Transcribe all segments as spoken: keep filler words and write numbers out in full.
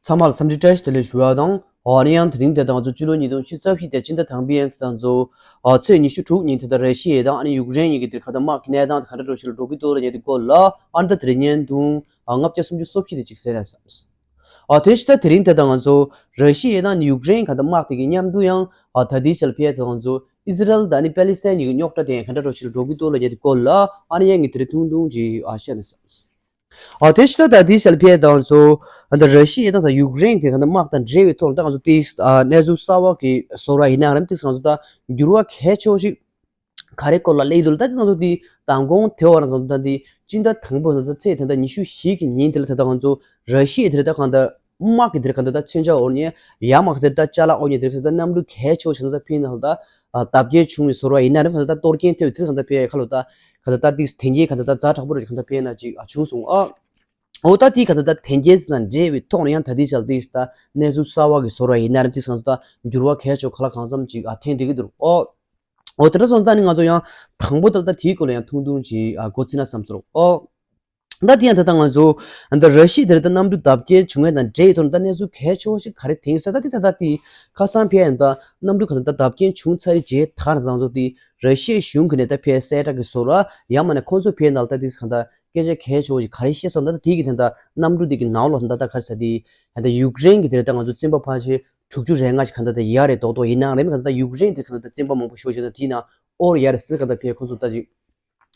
ཚང་མ་ལ་འཚམས་འདྲི་བཀྲ་ཤིས་བདེ་ལེགས་ཞུ་བ་དང་། ཨ་ནི་ཡང་དེ་རིང་དེ་དང་ཚོ་སྤྱི་ལོ་ཉིས་སྟོང་ཉི་ཤུ་རྩ་བཞི་དེ་སྤྱི་ཟླ་དང་པོའི་ཡང་དེ་དང་ཚོ་ཨ་ཚེས་ཉི་ཤུ་དྲུག་ཉིན་དེ་དང་ར་ཤི་ཡ་དང་ཨ་ནི་ཡུཀ་རེན་གཉིས་ཀྱི་དེར་ག་ད་དམག་གི་གནས་སྟངས་དེ་ག་འདྲ་འགྲོ་ཞིག་ལ་འགྲོ་གི་འདུག་ལ་ཉན་དེ་སྐོར་ལ་ཨ་ནི་ད་དེ་རིང་བརྙན་ཐུང་ཨ་ལྔ་བརྒྱ་སུམ་ཅུ་སོ་བཞི་དེ་ཅིག་གསན་རེད་བསམ། ཨ་དེ་ཕྱི་ད་དེ་རིང་དེ་དང་ང་ཚོ་ར་ཤི་ཡ་དང་ཨ་ནི་ཡུཀ་རེན་ག་ད་དམག་དེ་གི་མཉམ་དུ་ཡང་ཨ་ད་དེའི་ཆར་ཕེ་དེ་ང་ཚོ་ཨི་ཟི་རལ་དང་ཨ་ནི་པེ་ལི་སི་ཐན་གཉིས་ཀྱི་རྙོག་དྲ་དེ་ག་འདྲ་འགྲོ་ཞིག་ལ་འགྲོ་གི་འདུག་ལ་ཉན་དེ་སྐོར་ལ་ཨ་ནི་ཡང་ངས་དེ་རིང་ཐུང་ཐུང་ཅིག་ཨ་བཤད་ནས་བསམ། ཨ་དེ་ཕྱི་ད་ད་དེའི་ཆར་ཕེ་དང་ཚོ་ཨ་ད་ར་ཤི་ཡ་དང་ད་ཡུཀ་རེན་གྱི་ག་ད་དམག་དང་འབྲེལ་བའི་ཐོག་ལ་ད་ང་ཚོ་དེ་ཨ་གནས་ཚུལ་གསར་བ་གི་བཟོ་འདྲ་ཡིན་ན་རམ་དེ་ང་ཚོ་ད་འགྱུར་བ་གལ་ཆེ་བ་ཞིག་ག་རེ་སྐོར་ལ་སླེབས་འདུག་ལ། ད་དེ་ང་ཚོ་དེ་མདང་དགོང་དེ་བར་ང་ཚོ་ད་དེ་སྤྱི་ཟླ་དང་པོ་ང་ཚོ་ཚེས་དེ་ད་ཉི་ཤུ་བཞི་གི་ཉིན་དེ་ལ་ད་ད་ང་ཚོ་ར་ཤི་ཡ་དེ་ད་གང་ད་དམག་གི་དེ་གང་ད་ད་མཚོན་ཆ་འོར་ཉེ་ཡ་མ་ག་དེ་ད་ཅ་ལག་འོར་ཉེ་དེ་གང་ད་གནམ་གྲུ་གལ་ཆེ་བ་ཞིག་ད་ཕིན་ནང་ད་བརྡབ་སྐྱེལ་བྱུང་བའི་བཟོ་འདྲ་ཡིན་ན་རེད། གང་ད་ད་གཏོར་སྐྱོན་ཐེབས་དེ་གང་ད་ཕེ་ཁ་ལོ་ད་གང་ད་ད་དེ་དེ་གས་གང་ད་ད་ཛ་དྲག་པོ་རེད་གང་ད་ཕེ་ན་ཅིག་བྱུང་སོང་ཨ། འོ་ད་དེ་ག་ད་ལྟ་དེ་འགྱེལ་ཟིན་ན་འདྲེས་པའི་ཐོག་ནས་ཡང་ད་ལྟའི་ཆར་དེ་ད་གནས་ཚུལ་གསར་བ་གི་བཟོ་འདྲ་ཡིན་ན་རེད། དེ་སང་ད་འགྱུར་བ་གལ་ཆེ་ག་ལ་གང་འཚམ་ཅིག་ཨ་ཐེན་བསྡད་ཀྱི་འདུག་ཨོ། ཨོ་དེ་འདྲ་སོང་ཙང་ནི་ང་ཚོ་ཡང་དང་པོ་ད་ལྟ་དེའི་སྐོར་ལ་ཡང་ཐུང་ཐུང་ཅིག་ཨ་འགོ་ཚིགས་ན་བསམ་སོང་ཨོ། ད་དེ་ཡང་ད་ལྟ་ང་ཚོ་ད་ར་ཤི་ཡ་དེར་ད་གནམ་གྲུ་བརྡབ་སྐྱེལ་བྱུང་ཡས་དང་འབྲེལ་ཡོད་ཐོག་ནས་ད་གནས་ཚུལ་གལ་ཆེ་བ་ཞིག་ག་རེ་ཐེན་ས་ད་དེ་ད་ལྟ་དེ་ཁ་སང་ཕེ་ཡང་ད་གནམ་གྲུ་ག་ད་ད་བརྡབ་སྐྱེལ་བྱུང་ཚར་རྗེས་ད་ག་ང་ཚོ་དེ་ར་ཤི་ཡའི་གཞུང་གི་ནས་ད་ཕེ་གསལ་བསྒྲགས་ཀྱི་བཟོ་འདྲ་ཡང་མ་ནས་ཁོང་ཚོ་ཕེ་ནང་ལ་ད་དེ་ག་ད། སྐད་ཆ་གལ་ཆེ་བོ་ཞིག་ག་རེ་བཤད་སོང་ད་ལྟ་དེ་གི་དེ་འདྲ་གནམ་གྲུ་དེ་གི་ནང་ལོགས་ད་ལྟ་ག་རེ་ཟེར་དེ་ད་ལྟ་ཡུཀ་རེན་གི་དེ་རེད། ད་ང་ཚོ་བཙོན་པ་ཕལ་ཆེར་དྲུག་ཅུ་རེ་ལྔ་ཞིག་ག་ད་ད་ཡར་རེད་རྡོག་རྡོག་ཡིན་ནའང་རེད་མི་ག་ད་ད་ཡུཀ་རེན་དེ་ག་ད་ད་བཙོན་པ་མང་པོ་ཞིག་ཞིག་ད་དེ་ན་ཨོར་ཡར་རེད་ཟེར་ག་ད་ཕེ་ཁོ་ཚོ་ད་ཅིག་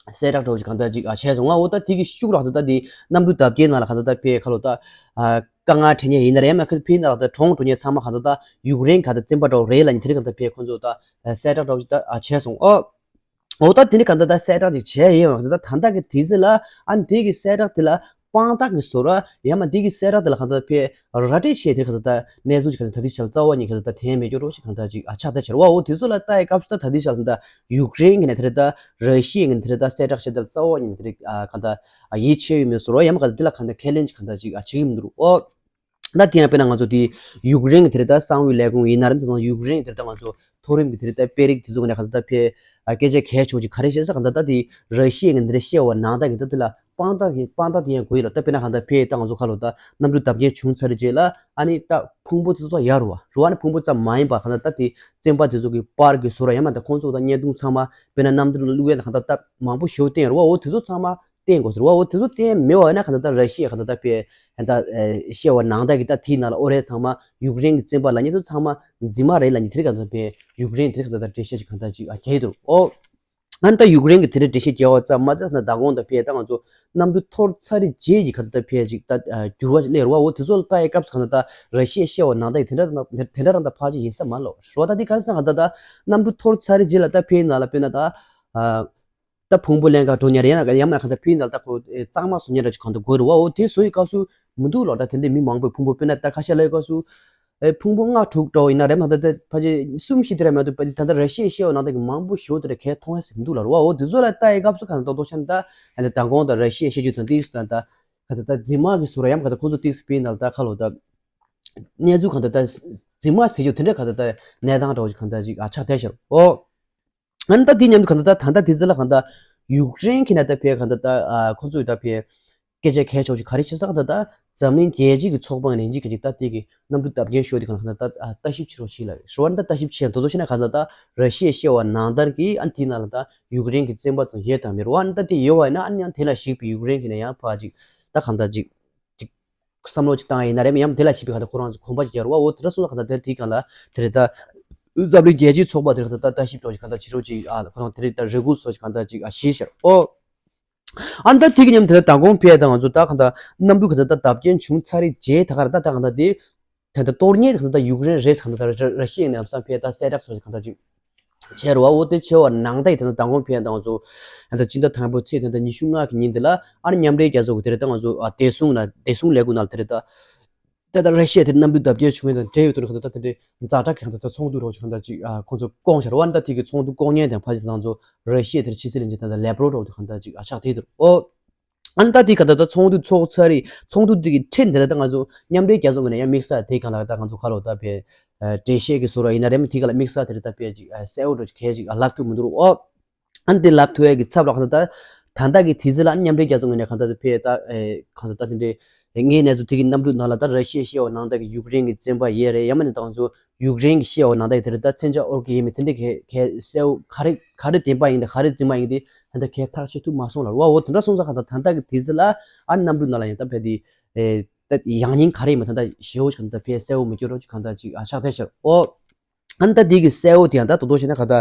གསལ་བསྒྲགས་འདྲ་བོ་ཞིག་ག་ད་ཅིག་ཨ་བྱས་སོང་ང་། འོ་ད་དེ་གི་ཤུགས་རག་ད་ད་དེ་གནམ་གྲུ་བརྡབ་སྐྱེལ་ནང་ལ་ག་ད་ད་ཕེ་ཁ་ལོ་ད་ཨ་དཀའ་ངལ་འཕྲད་མཁན་ཡིན་ན་རེད་མ་ཁ་ཕེ་ནང་ལ་ད་གྲོངས་འགྲོ་མཁན་ཚང་མ་ག་ད་ད་ཡུཀ་རེན་ག་ད་བཙོན་པ་འདྲ་བོ་རེད་ལ་ནི་དེ་རེད་ག་ད་ཕེ་ཁོ་ཚོ་ད་གསལ་བསྒྲགས་འདྲ་བོ་ཞིག་ད་ཨ་བྱས་སོང་ཨོ། འོ་ད་དེ་ནི་གང་ལྟར་ད་གསལ་བསྒྲགས་ཅིག་བྱས་ཡིན་བ་ད་ད་ལྟ་གི་དུས་ཚོད་ལ་ཨ་ནི་དེ་གི་གསལ་བསྒྲགས་དེ་ལ་དཔང་རྟགས་ཀྱི་བཟོ་འདྲ་ཡང་མ་དེ་གི་གསལ་བསྒྲགས་དེ་ལ་གང་ལྟར་ཕེ་ར་སྤྲོད་བྱས་དེ་གང་ལྟར་ད་གནས་ཚུལ་ཅིག་གང་ལྟར་ད་དེ་ཆ་ལ་རྩ་བ་ཉིད་གང་ལྟར་ད་དེ་མེད་སྐྱོ་རོགས་ཞིག་གང་ལྟར་ཅིག་ཨ་ཆགས་ད་ཆེར་བ་འོ་དེ་ཚོ་ལ་ལྟ་ཡི་སྐབས་སུ་ད་ད་དེ་ཆ་ལ་ད་ཡུཀ་རེན་གི་ནས་དེ་རེད་ད་ར་ཤི་ཡའི་གི་ནས་དེ་རེད་ད་གསལ་བསྒྲགས་བྱས་ད་རྩ་བ་ཉིད་དེ་རེད་ཨ་གང་ལྟར་ཡིད་ཆེས་ཡོད་མེད་བཟོ་འདྲ་ཡང་མ་གང་ལྟར་དེ་ལ་གང་ལྟར་ཁས་ལེན་ཅིག་གང་ལྟར་ཅིག་ཨ་བྱེད་ཀྱི་མི་འདུག་རོ་འོ། ད་དེ་ཡང་དཔེར་ན་ང་ཚོ་དེ་ཡུཀ་རེན་གྱི་དེ་རེད་ད་གསང་བའི་ལས་ཁུངས་ཡིན་ན་རེད་དེ་ཡུཀ་རེན་གྱི་དེ་རེད་ད་ང་ཚོ་མཐོ་རིམ་གྱི་དེ་རེད་ད་དཔོན་རིགས་དེ་ཚོ་ག་ནས་ག་ད་ད་ཕེ་སྐད་ཆ་གལ་ཆེ་བོ་ཅིག་ག་རེ་བཤད་ས་ག་ད་ད་དེ་ར་ཤི་ཡའི་གི་འདི་རེད་བཤད་བ་ནང་ད་གི་ད་དེ་ལ་དཔང་རྟགས་ཀྱི་དཔང་རྟགས་དེ་ཡང་དགོས་ཡོད་ལ་ད་དཔེར་ན་ག་ད་ཕེ་ད་ང་ཚོ་ཁ་ལོ་ད་གནམ་གྲུ་བརྡབ་སྐྱེལ་བྱུང་ཚར་རྗེས་ལ་ཨ་ནི་ད་ཕུང་པོ་དེ་ཚོ་ཡར་རུ་བ་རུ་བ་ནི་ཕུང་པོ་ཙམ་མ་ཡིན་པ་ག་ད་ད་དེ་བཙོན་པ་དེ་ཚོ་གི་པར་གི་བཟོ་འདྲ་ཡང་མ་ད་ཁོང་ཚོ་ད་བརྙན་ཐུང་ཚང་མ་དཔེར་ན་གནམ་གྲུ་ལ་བླུགས་ཡས་ད་ག་ད་ད་མང་པོ་ཞེ་བོ་བསྟན་རུ་བ་འོ་དེ་ཚོ་ཚང་མ། བསྟན་དགོས་ཟེར་བ་འོ་དེ་ཚོ་བསྟན་མེད་བ་ཡིན་ན་ག་ད་ལྟ་ར་ཤི་ཡ་ག་ད་ལྟ་ཕེ་ད་བཤད་བ་ནང་ལྟར་གི་ད་དེའི་ནང་ལ་ཨོ་རེད་ཚང་མ་ཡུཀ་རེན་གི་བཙོན་པ་ལ་ཉེ་དུ་ཚང་མ་རྫུན་མ་རེད་ལ་ཉེ་དེ་ག་ད་ཕེ་ཡུཀ་རེན་དེ་ག་ད་ལྟ་འགྲེལ་བཤད་ཅིག་ག་ད་ཅིག་ཨ་རྒྱག་གི་འདུག་ཨོ། ཨ་ནི་ད་ཡུཀ་རེན་གི་དེ་འདྲ་འགྲེལ་བཤད་རྒྱག་བ་ཙམ་མ་ཚད་ན་ད་གོང་ད་ཕེ་ད་ང་ཚོ་གནམ་གྲུ་འཐོར་ཚར་རྗེས་ཀྱི་ག་ད་ལྟ་ཕེ་ཅིག་ད་འགྱུར་བ་ཅིག་སླེབས་རུ་བ་འོ་དེ་ཚོ་ལ་ལྟ་ཡའི་སྐབས་སུ་ག་ད་ལྟ་ར་ཤི་ཡ་བཤད་བ་ནང་ལྟར་གི་དེ་འདྲ་དེ་འདྲ་རང་ད་ཕལ་ཆེར་ཡིན་ས་མ་ལོ་རུ་བ་ད་དེ་ག་ས་ག་ད་ད་གནམ་གྲུ་འཐོར་ཚར་རྗེས་ལ་ད་ཕེ་ནང་ལ་དཔེར་ན་ད། ད་ཕུང་པོ་ལེན་ག་འགྲོ་ཉེ་རེད་ཡང་ཡང་མ་ཁ་ད་ཕི་ནང་ལ་ད་ཁོ་གཙང་མ་བཟོ་ཉེ་ར་ཅིག་གང་དུ་དགོས་རུ་བ་འོ་དེ་བཟོ་ཡི་སྐབས་སུ་མི་འདུག་ལོ། ད་དེ་འདྲའི་མི་མང་པོའི་ཕུང་པོ་དཔེར་ན་ད་ཁ་ཤས་ལ་ཡི་སྐབས་སུ་ཨེ་ཕུང་པོ་ལྔ་དྲུག་འགྲོ་ཡིན་ན་རེད་མ་ད་ད་ཕ་ཅེ་གསུམ་བཞི་དེ་ར་མ་གཏོགས་ཕ་ཅེ་ད་ད་ར་ཤི་ཡའི་བཤད་བ་ནང་ད་གི་མང་པོ་ཞོ་དེ་ར་གས་མཐོང་ཡ་སི་མི་འདུག་ལ་རུ་བ་འོ་དེ་བཟོ་ལ་ལྟ་ཡི་སྐབས་སུ་གང་ད་ཏོག་ཏོག་ཆ་ནི་ད་ཨ་ད་ད་གོང་ད་ར་ཤི་ཡའི་བཤད་རྒྱུ་དང་ཏིག་སི་ད་ད་ཁ་ད་ད་རྫུན་མ་གི་བཟོ་ར་ཡང་ཁ་ད་ཁོ་ཚོ་ཏིག་སི་ཕི་ནང་ལ་ད་ཁ་ལོ་ད། གནས་ཚུལ་གང་ད་ད་རྫུན་མ་ཟེར་རྒྱུ་དེ་འདྲ་གང་ད་ད་གནས་སྟངས་འདྲ་བོ་ཅིག་གང་ད་ཅིག་ཨ་ཆགས་བསྡད་ཤར་འོ། ཨ་ནི་ད་དེ་མཉམ་དུ་གང་ལྟར་ད་ད་ལྟ་དེ་ཚོ་ལ་གང་ལྟར་ཡུཀ་རེན་གྱི་ནང་ལྟར་ཕེ་གང་ལྟར་ད་ཨ་ཁོ་ཚོས་ད་ཕེ་སྐད་ཆ་གལ་ཆེ་བ་ཞིག་ག་རེ་བྱེད་ས་གང་ལྟར་ད་འཛམ་གླིང་རྒྱལ་སྤྱི་གི་ཚོགས་པ་ནས་ཡིན་གཅིག་གི་ཅིག་ད་དེ་གི་གནམ་གྲུ་བརྡབ་སྐྱེལ་ཤོར་དེ་གང་ལྟར་ད་ཨ་ལྟ་ཞིབ་བྱེད་རོགས་བྱེད་ལ་ཞུ་བ་ནི་ད་ལྟ་ཞིབ་བྱེད་དོ་དོ་བྱས་ན་གང་ལྟར་ད་ར་ཤི་ཡས་བཤད་བ་ནང་ལྟར་གྱི་ཨ་ནི་དེའི་ནང་ལ་ད་ཡུཀ་རེན་གྱི་བཙོན་པ་དང་ཡོད་དམ་མེད་རོ་ཨ་ནི་ད་དེ་ཡོད་བ་ཡིན་ན་ཨ་ནི་ཡང་དེ་ལ་གཞིགས་པའི་ཡུཀ་རེན་གྱི་ནས་ཡང་ཕར་ཅིག་ད་གང་ལྟར་ཅིག་ཅིག་བསམ་བློ་ཅིག་བཏང་ཡིན་ན་རེད་མ་ཡང་དེ་ལ་ཞིབ་པའི་ག་ད་ཁོ་རང་ཚོ་གོམ་པ་ཅིག་རྒྱག་རོགས་འོ་དེ་འདྲ་སོང་ཙང་ག་ད་དེ་དེའི་སྒང་ལ་དེ་རེད་ད། འཛམ་གླིང་རྒྱལ་སྤྱིའི་ཚོགས་པ་དེ་རེད་ད་ད་ལྟ་ཞིབ་ཀྱོག་ཅིག་ག་ད་བྱེད་རོགས་ཅིག་ཨ་ཁོ་རང་དེ་རེད་ད་རེ་སྐུལ་སོགས་ཅིག་ག་ད་ཅིག་ཨ་ཞིག་ཤར་ཨོ། ཨ་ནི་ད་དེ་གི་མཉམ་དེ་ད་མདང་དགོང་ཕེ་ད་ང་ཚོ་ད་ག་ད་གནམ་གྲུ་ག་ད་ད་བརྡབ་སྐྱོན་བྱུང་ཚར་རེད་རྗེས་ད་ག་ར་ད་ད་ག་ད་དེ། ད་ད་གཏོར་ཉེས་ག་ད་ད་ཡུཀ་རེན་རེད་ག་ད་ད་ར་ཤི་ཡ་ནས་ལམ་སང་ཕེ་ད་གསལ་བསྒྲགས་སོགས་ཅིག་ག་ད་ཅིག་བྱས་རོ་བ་འོ་དེ་བྱས་བ་ནང་ད་ཡི་ད་ད་མདང་དགོང་ཕེ་ད་ང་ཚོ་ད་ད་སྤྱི་ཟླ་དང་པོ་ཚེས་ད་ད་ཉི་ཤུ་ལྔ་གི་ཉིན་དེ་ལ་ཨ་ནི་མཉམ་འབྲེལ་རྒྱལ་ཚོགས་ཀྱི་དེ་རེད་ད་ང་ཚོ་ཨ་བདེ་སྲུང་ན་བདེ་སྲུང་ལས་ཁུངས་ནང་དེ་རེད་ད། ད་ལྟ་ར་ཤི་ཡ་དེར་གནམ་གྲུ་བརྡབ་སྐྱེལ་བྱུང་བའི་དང་འབྲེལ་ཡོད་དུ་གང་ལྟར་ད་དེ་འདྲའི་ཛ་དྲག་གི་གང་ལྟར་ད་ཚོགས་འདུ་རོགས་ཀྱི་གང་ལྟར་ཅིག་ཁོང་ཚོ་བསྐོང་བཞག་ར་བ་ནི་ད་དེ་གི་ཚོགས་འདུ་བསྐོང་མཁན་དང་ཕ་ཇི་དང་ཚོ་ར་ཤི་ཡ་དེར་ཕྱི་སྲིད་བློན་ཆེན་དང་ལེབ་རོ་རོགས་དུ་གང་ལྟར་ཅིག་ཨ་ཆགས་དེ་དུ་ཨོ། ཨ་ནི་ད་དེ་གང་ལྟར་ད་ཚོགས་འདུ་ཚོགས་ཚར་རེད། ཚོགས་འདུ་དེ་གི་ཁྲིད་འདི་ལ་ད་ང་ཚོ་མཉམ་འབྲེལ་རྒྱལ་ཚོགས་ཀྱི་ནས་ཡང་དམིགས་བསལ་དེ་གང་ལ་ད་ང་ཚོ་ག་ལོ་ད་པའི་འགྲེལ་བཤད་ཀྱི་བཟོ་འདྲ་ཡིན་ན་རེད་མ་དེ་ག་ལ་དམིགས་བསལ་དེ་རེད་ད་པའི་ཅིག་གསལ་བོ་འགྲོ་ཅིག་གལ་ཅིག་ལབ་ཐུབ་མི་འདུག་ཨོ། ཨ་ནི་དེ་ལབ་ཐུབ་ཡ་གི་ཚབ་ལ་གང་ལྟར་ ད་ལྟ་གི་དུས་ཚོད་ལ་མཉམ་འབྲེལ་རྒྱལ་ཚོགས་ངོས་ནས་གང་ལྟར་ཕེ་ད་ཨེ་གང་ལྟར་ད་དེ་འདྲའི་ངའི་གནས་ཚུལ་དེ་གི་གནམ་གྲུ་ནང་ལ་ད་ར་ཤི་ཡའི་ཤེས་ཡོན་ནང་ལྟར་གི་ཡུཀ་རེན་གི་བཙོན་པ་ཡོད་རེད། ཡང་མིན་ན་ད་ང་ཚོ་ཡུཀ་རེན་གི་ཤེས་ཡོན་ནང་ལྟར་གི་དེ་རེད། ད་མཚོན་ཆ་དབོར་གི་ཡིན་མིན་དེ་འདྲའི་གལ་གལ་གསལ་བོ་ག་རེ་ག་རེ་བདེན་པ་ཡིན་དང་ག་རེ་རྫུན་མ་ཡིན་དེ་ད་ལྟ་གལ་ཐག་ཆོད་ཐུབ་མ་སོང་ལ། རོ་བ་འོ་དེ་འདྲ་སོང་ཙང་གང་ལྟར་ད་ལྟ་གི་དུས་ཚོད་ལ་ཨ་གནམ་གྲུ་ནང་ལ་ཡང་ད་ཕེ་དེ་ཨེ་ད་ཡང་སྙིང་ག་རེ་ཡིན་མིན་ད་ལྟ་ཞེ་བོ་ཞིག་གང་ལྟར་ཕེ་གསལ་བོ་མི་འགྱུར་རོ་ཅིག་གང་ལྟར་ཅིག་ཨ་ཆགས་བསྡད་ཤག་འོ། ཨ་ནི་ད་དེ་གི་གསལ་བོ་དེ་ཡང་ད་དོ་དོ་བྱས་ན་ག་ད་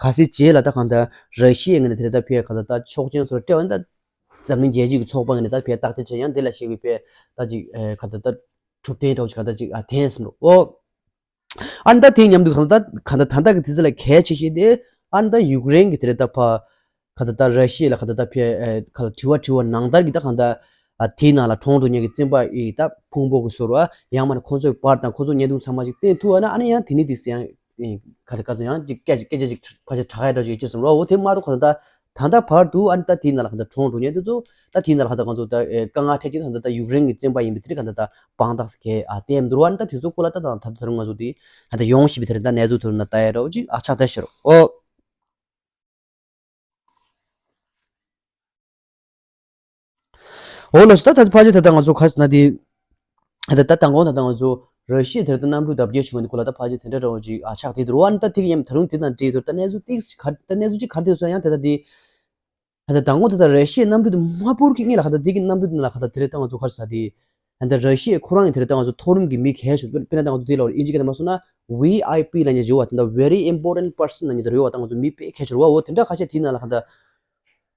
ག་སྲིད་རྗེས་ལ་ད་གང་ལྟར་ར་ཤི་ཡའི་ངོས་ནས་དེ་རེད་ད་ཕེ་ག་ད་ད་ཆོག་མཆན་སོགས་སྤྲད་པ་ནི་ད་འཛམ་གླིང་རྒྱལ་སྤྱི་གི་ཚོགས་པ་ངོས་ནས་ད་ཕེ་བརྟག་དཔྱད་བྱས་ཡང་དེ་ལ་ཞིག་གི་ཕེ་ད་ཅིག་ཨེ་ག་ད་ད་གྲུབ་དོན་འདྲ་བོ་ཅིག་ག་ད་ཅིག་ཨ་འཐེན་སོང་འདུག་འོ། ཨ་ནི་ད་དེ་མཉམ་དུ་གང་ལྟར་གང་ལྟར་ད་ལྟ་གི་དུས་ཚོད་ལ་གལ་ཆེ་ཤོས་དེ་ཨ་ནི་ད་ཡུཀ་རེན་གི་དེ་རེད་ད་ཕ་ག་ད་ད་ར་ཤི་ཡ་ལ་ག་ད་ད་ཕེ་ཨེ་ག་ལ་དྲི་བ་དྲི་བ་ནང་ལྟར་གི་ད་གང་ལྟར་ཨ་དེའི་ནང་ལ་གྲོངས་འགྲོ་མཁན་གྱི་བཙོན་པ་ཡི་ད་ཕུང་པོ་གི་ཟུར་བ་ཡང་མིན་ན་ཁོང་ཚོའི་པར་དང་ཁོང་ཚོའི་བརྙན་ཐུང་ཚང་མ་ཅིག་བསྟན་ཐུབ་པ་ན་ཨ་ནི་ཡང་དེ་ནི་དེ་སི་ཡང་ཨེ་ག་ལ་ག་ཚོད་ཡང་ཅིག་སྐད་ཅིག་སྐད་ཆ་ཅིག་ཕལ་ཆེར་གྲགས་ཡ་འདྲ་ཅིག་སྐྱེ་སོང་རོ། འོ་དེ་མ་གཏོགས་ག་ད་ད་ད་ལྟ་བར་དུ་ཨ་ནི་ད་དེའི་ནང་ལ་ག་ད་གྲོངས་འགྲོ་མཁན་དེ་ཚོ་ད་དེའི་ནང་ལ་ག་ད་ང་ཚོ་ད་ཨེ་དཀའ་ངལ་འཕྲད་ཀྱི་ད་ད་ད་ཡུཀ་རེན་གྱི་བཙོན་པ་ཡིན་པའི་དེ་རིགས་ག་ད་ད་དཔང་རྟགས་སུ་གལ་ཨ་བསྟན་འདུག་བ་ཨ་ནི་ད་དེ་ཚོ་སྐོར་ལ་ད་ད་ད་ད་ང་ཚོ་དེ་ད་ད་ཡོང་བཞིན་པའི་དེ་རིགས་ད་གནས་ཚུལ་དེ་རིགས་ན་ལྟ་ཡ་འདྲ་བོ་ཅིག་ཨ་ཆགས་བསྡད་ཤག་རོ། འོ། འོ་ལགས་སོ། ད་ད་ཕལ་ཆེར་ད་ལྟ་ང་ཚོ་ག་རེ་ཟེར་ན་དེ། ད་ད་མདང་དགོང་ད་ལྟ་ང་ཚོ་ར་ཤི་ཡ་དེར་ད་གནམ་གྲུ་བརྡབ་སྐྱེལ་བྱུང་བ་འདི་སྐོར་ལ་ད་ཕལ་ཆེར་དེ་འདྲ་འདྲ་བོ་ཅིག་ཨ་ཆགས་བསྡད་འདུག་རོ། ཨ་ནི་ད་དེ་གི་ཡང་ད་རུང་དེ་དང་འབྲེལ་དུ་ད་གནས་ཚུལ་ཏིག་ཙམ་ག་ད་གནས་ཚུལ་ཅིག་ག་རེ་འདུག་ཟེར་ན་ཡང་ད་ད་དེ་ད་ད་མདང་དགོང་ད་ད་ར་ཤི་ཡའི་གནམ་གྲུ་དེ་མ་སྤོར་གི་སྔོན་ལ་ག་ད་དེ་གི་གནམ་གྲུ་དེ་ནང་ལ་ག་ད་དེ་རེད་ད་ང་ཚོ་ག་རེ་ཟེར་དེ། ད་ད་ར་ཤི་ཡའི་ཁོ་རང་གི་དེ་རེད་ད་ང་ཚོ་མཐོ་རིམ་གྱི་མི་གལ་ཆེ་དཔེར་ན་ད་ང་ཚོ་དེ་ལ་ཨིན་ཇི་སྐད་ནང་མ་སོང་ན་ཝི་ཨའི་པི་ལབ་མཁན་ཅིག་ཡོད་པ། ད་ད་very important person ལབ་མཁན་དེ་རེད་ཡོད་པ། ད་ང་ཚོ་མི་དཔེ་གལ་ཆེ་རེད་བ། འོ་དེ་འདྲ་ཁ་ཤས་དེའི་ནང་ལ་ག་ད་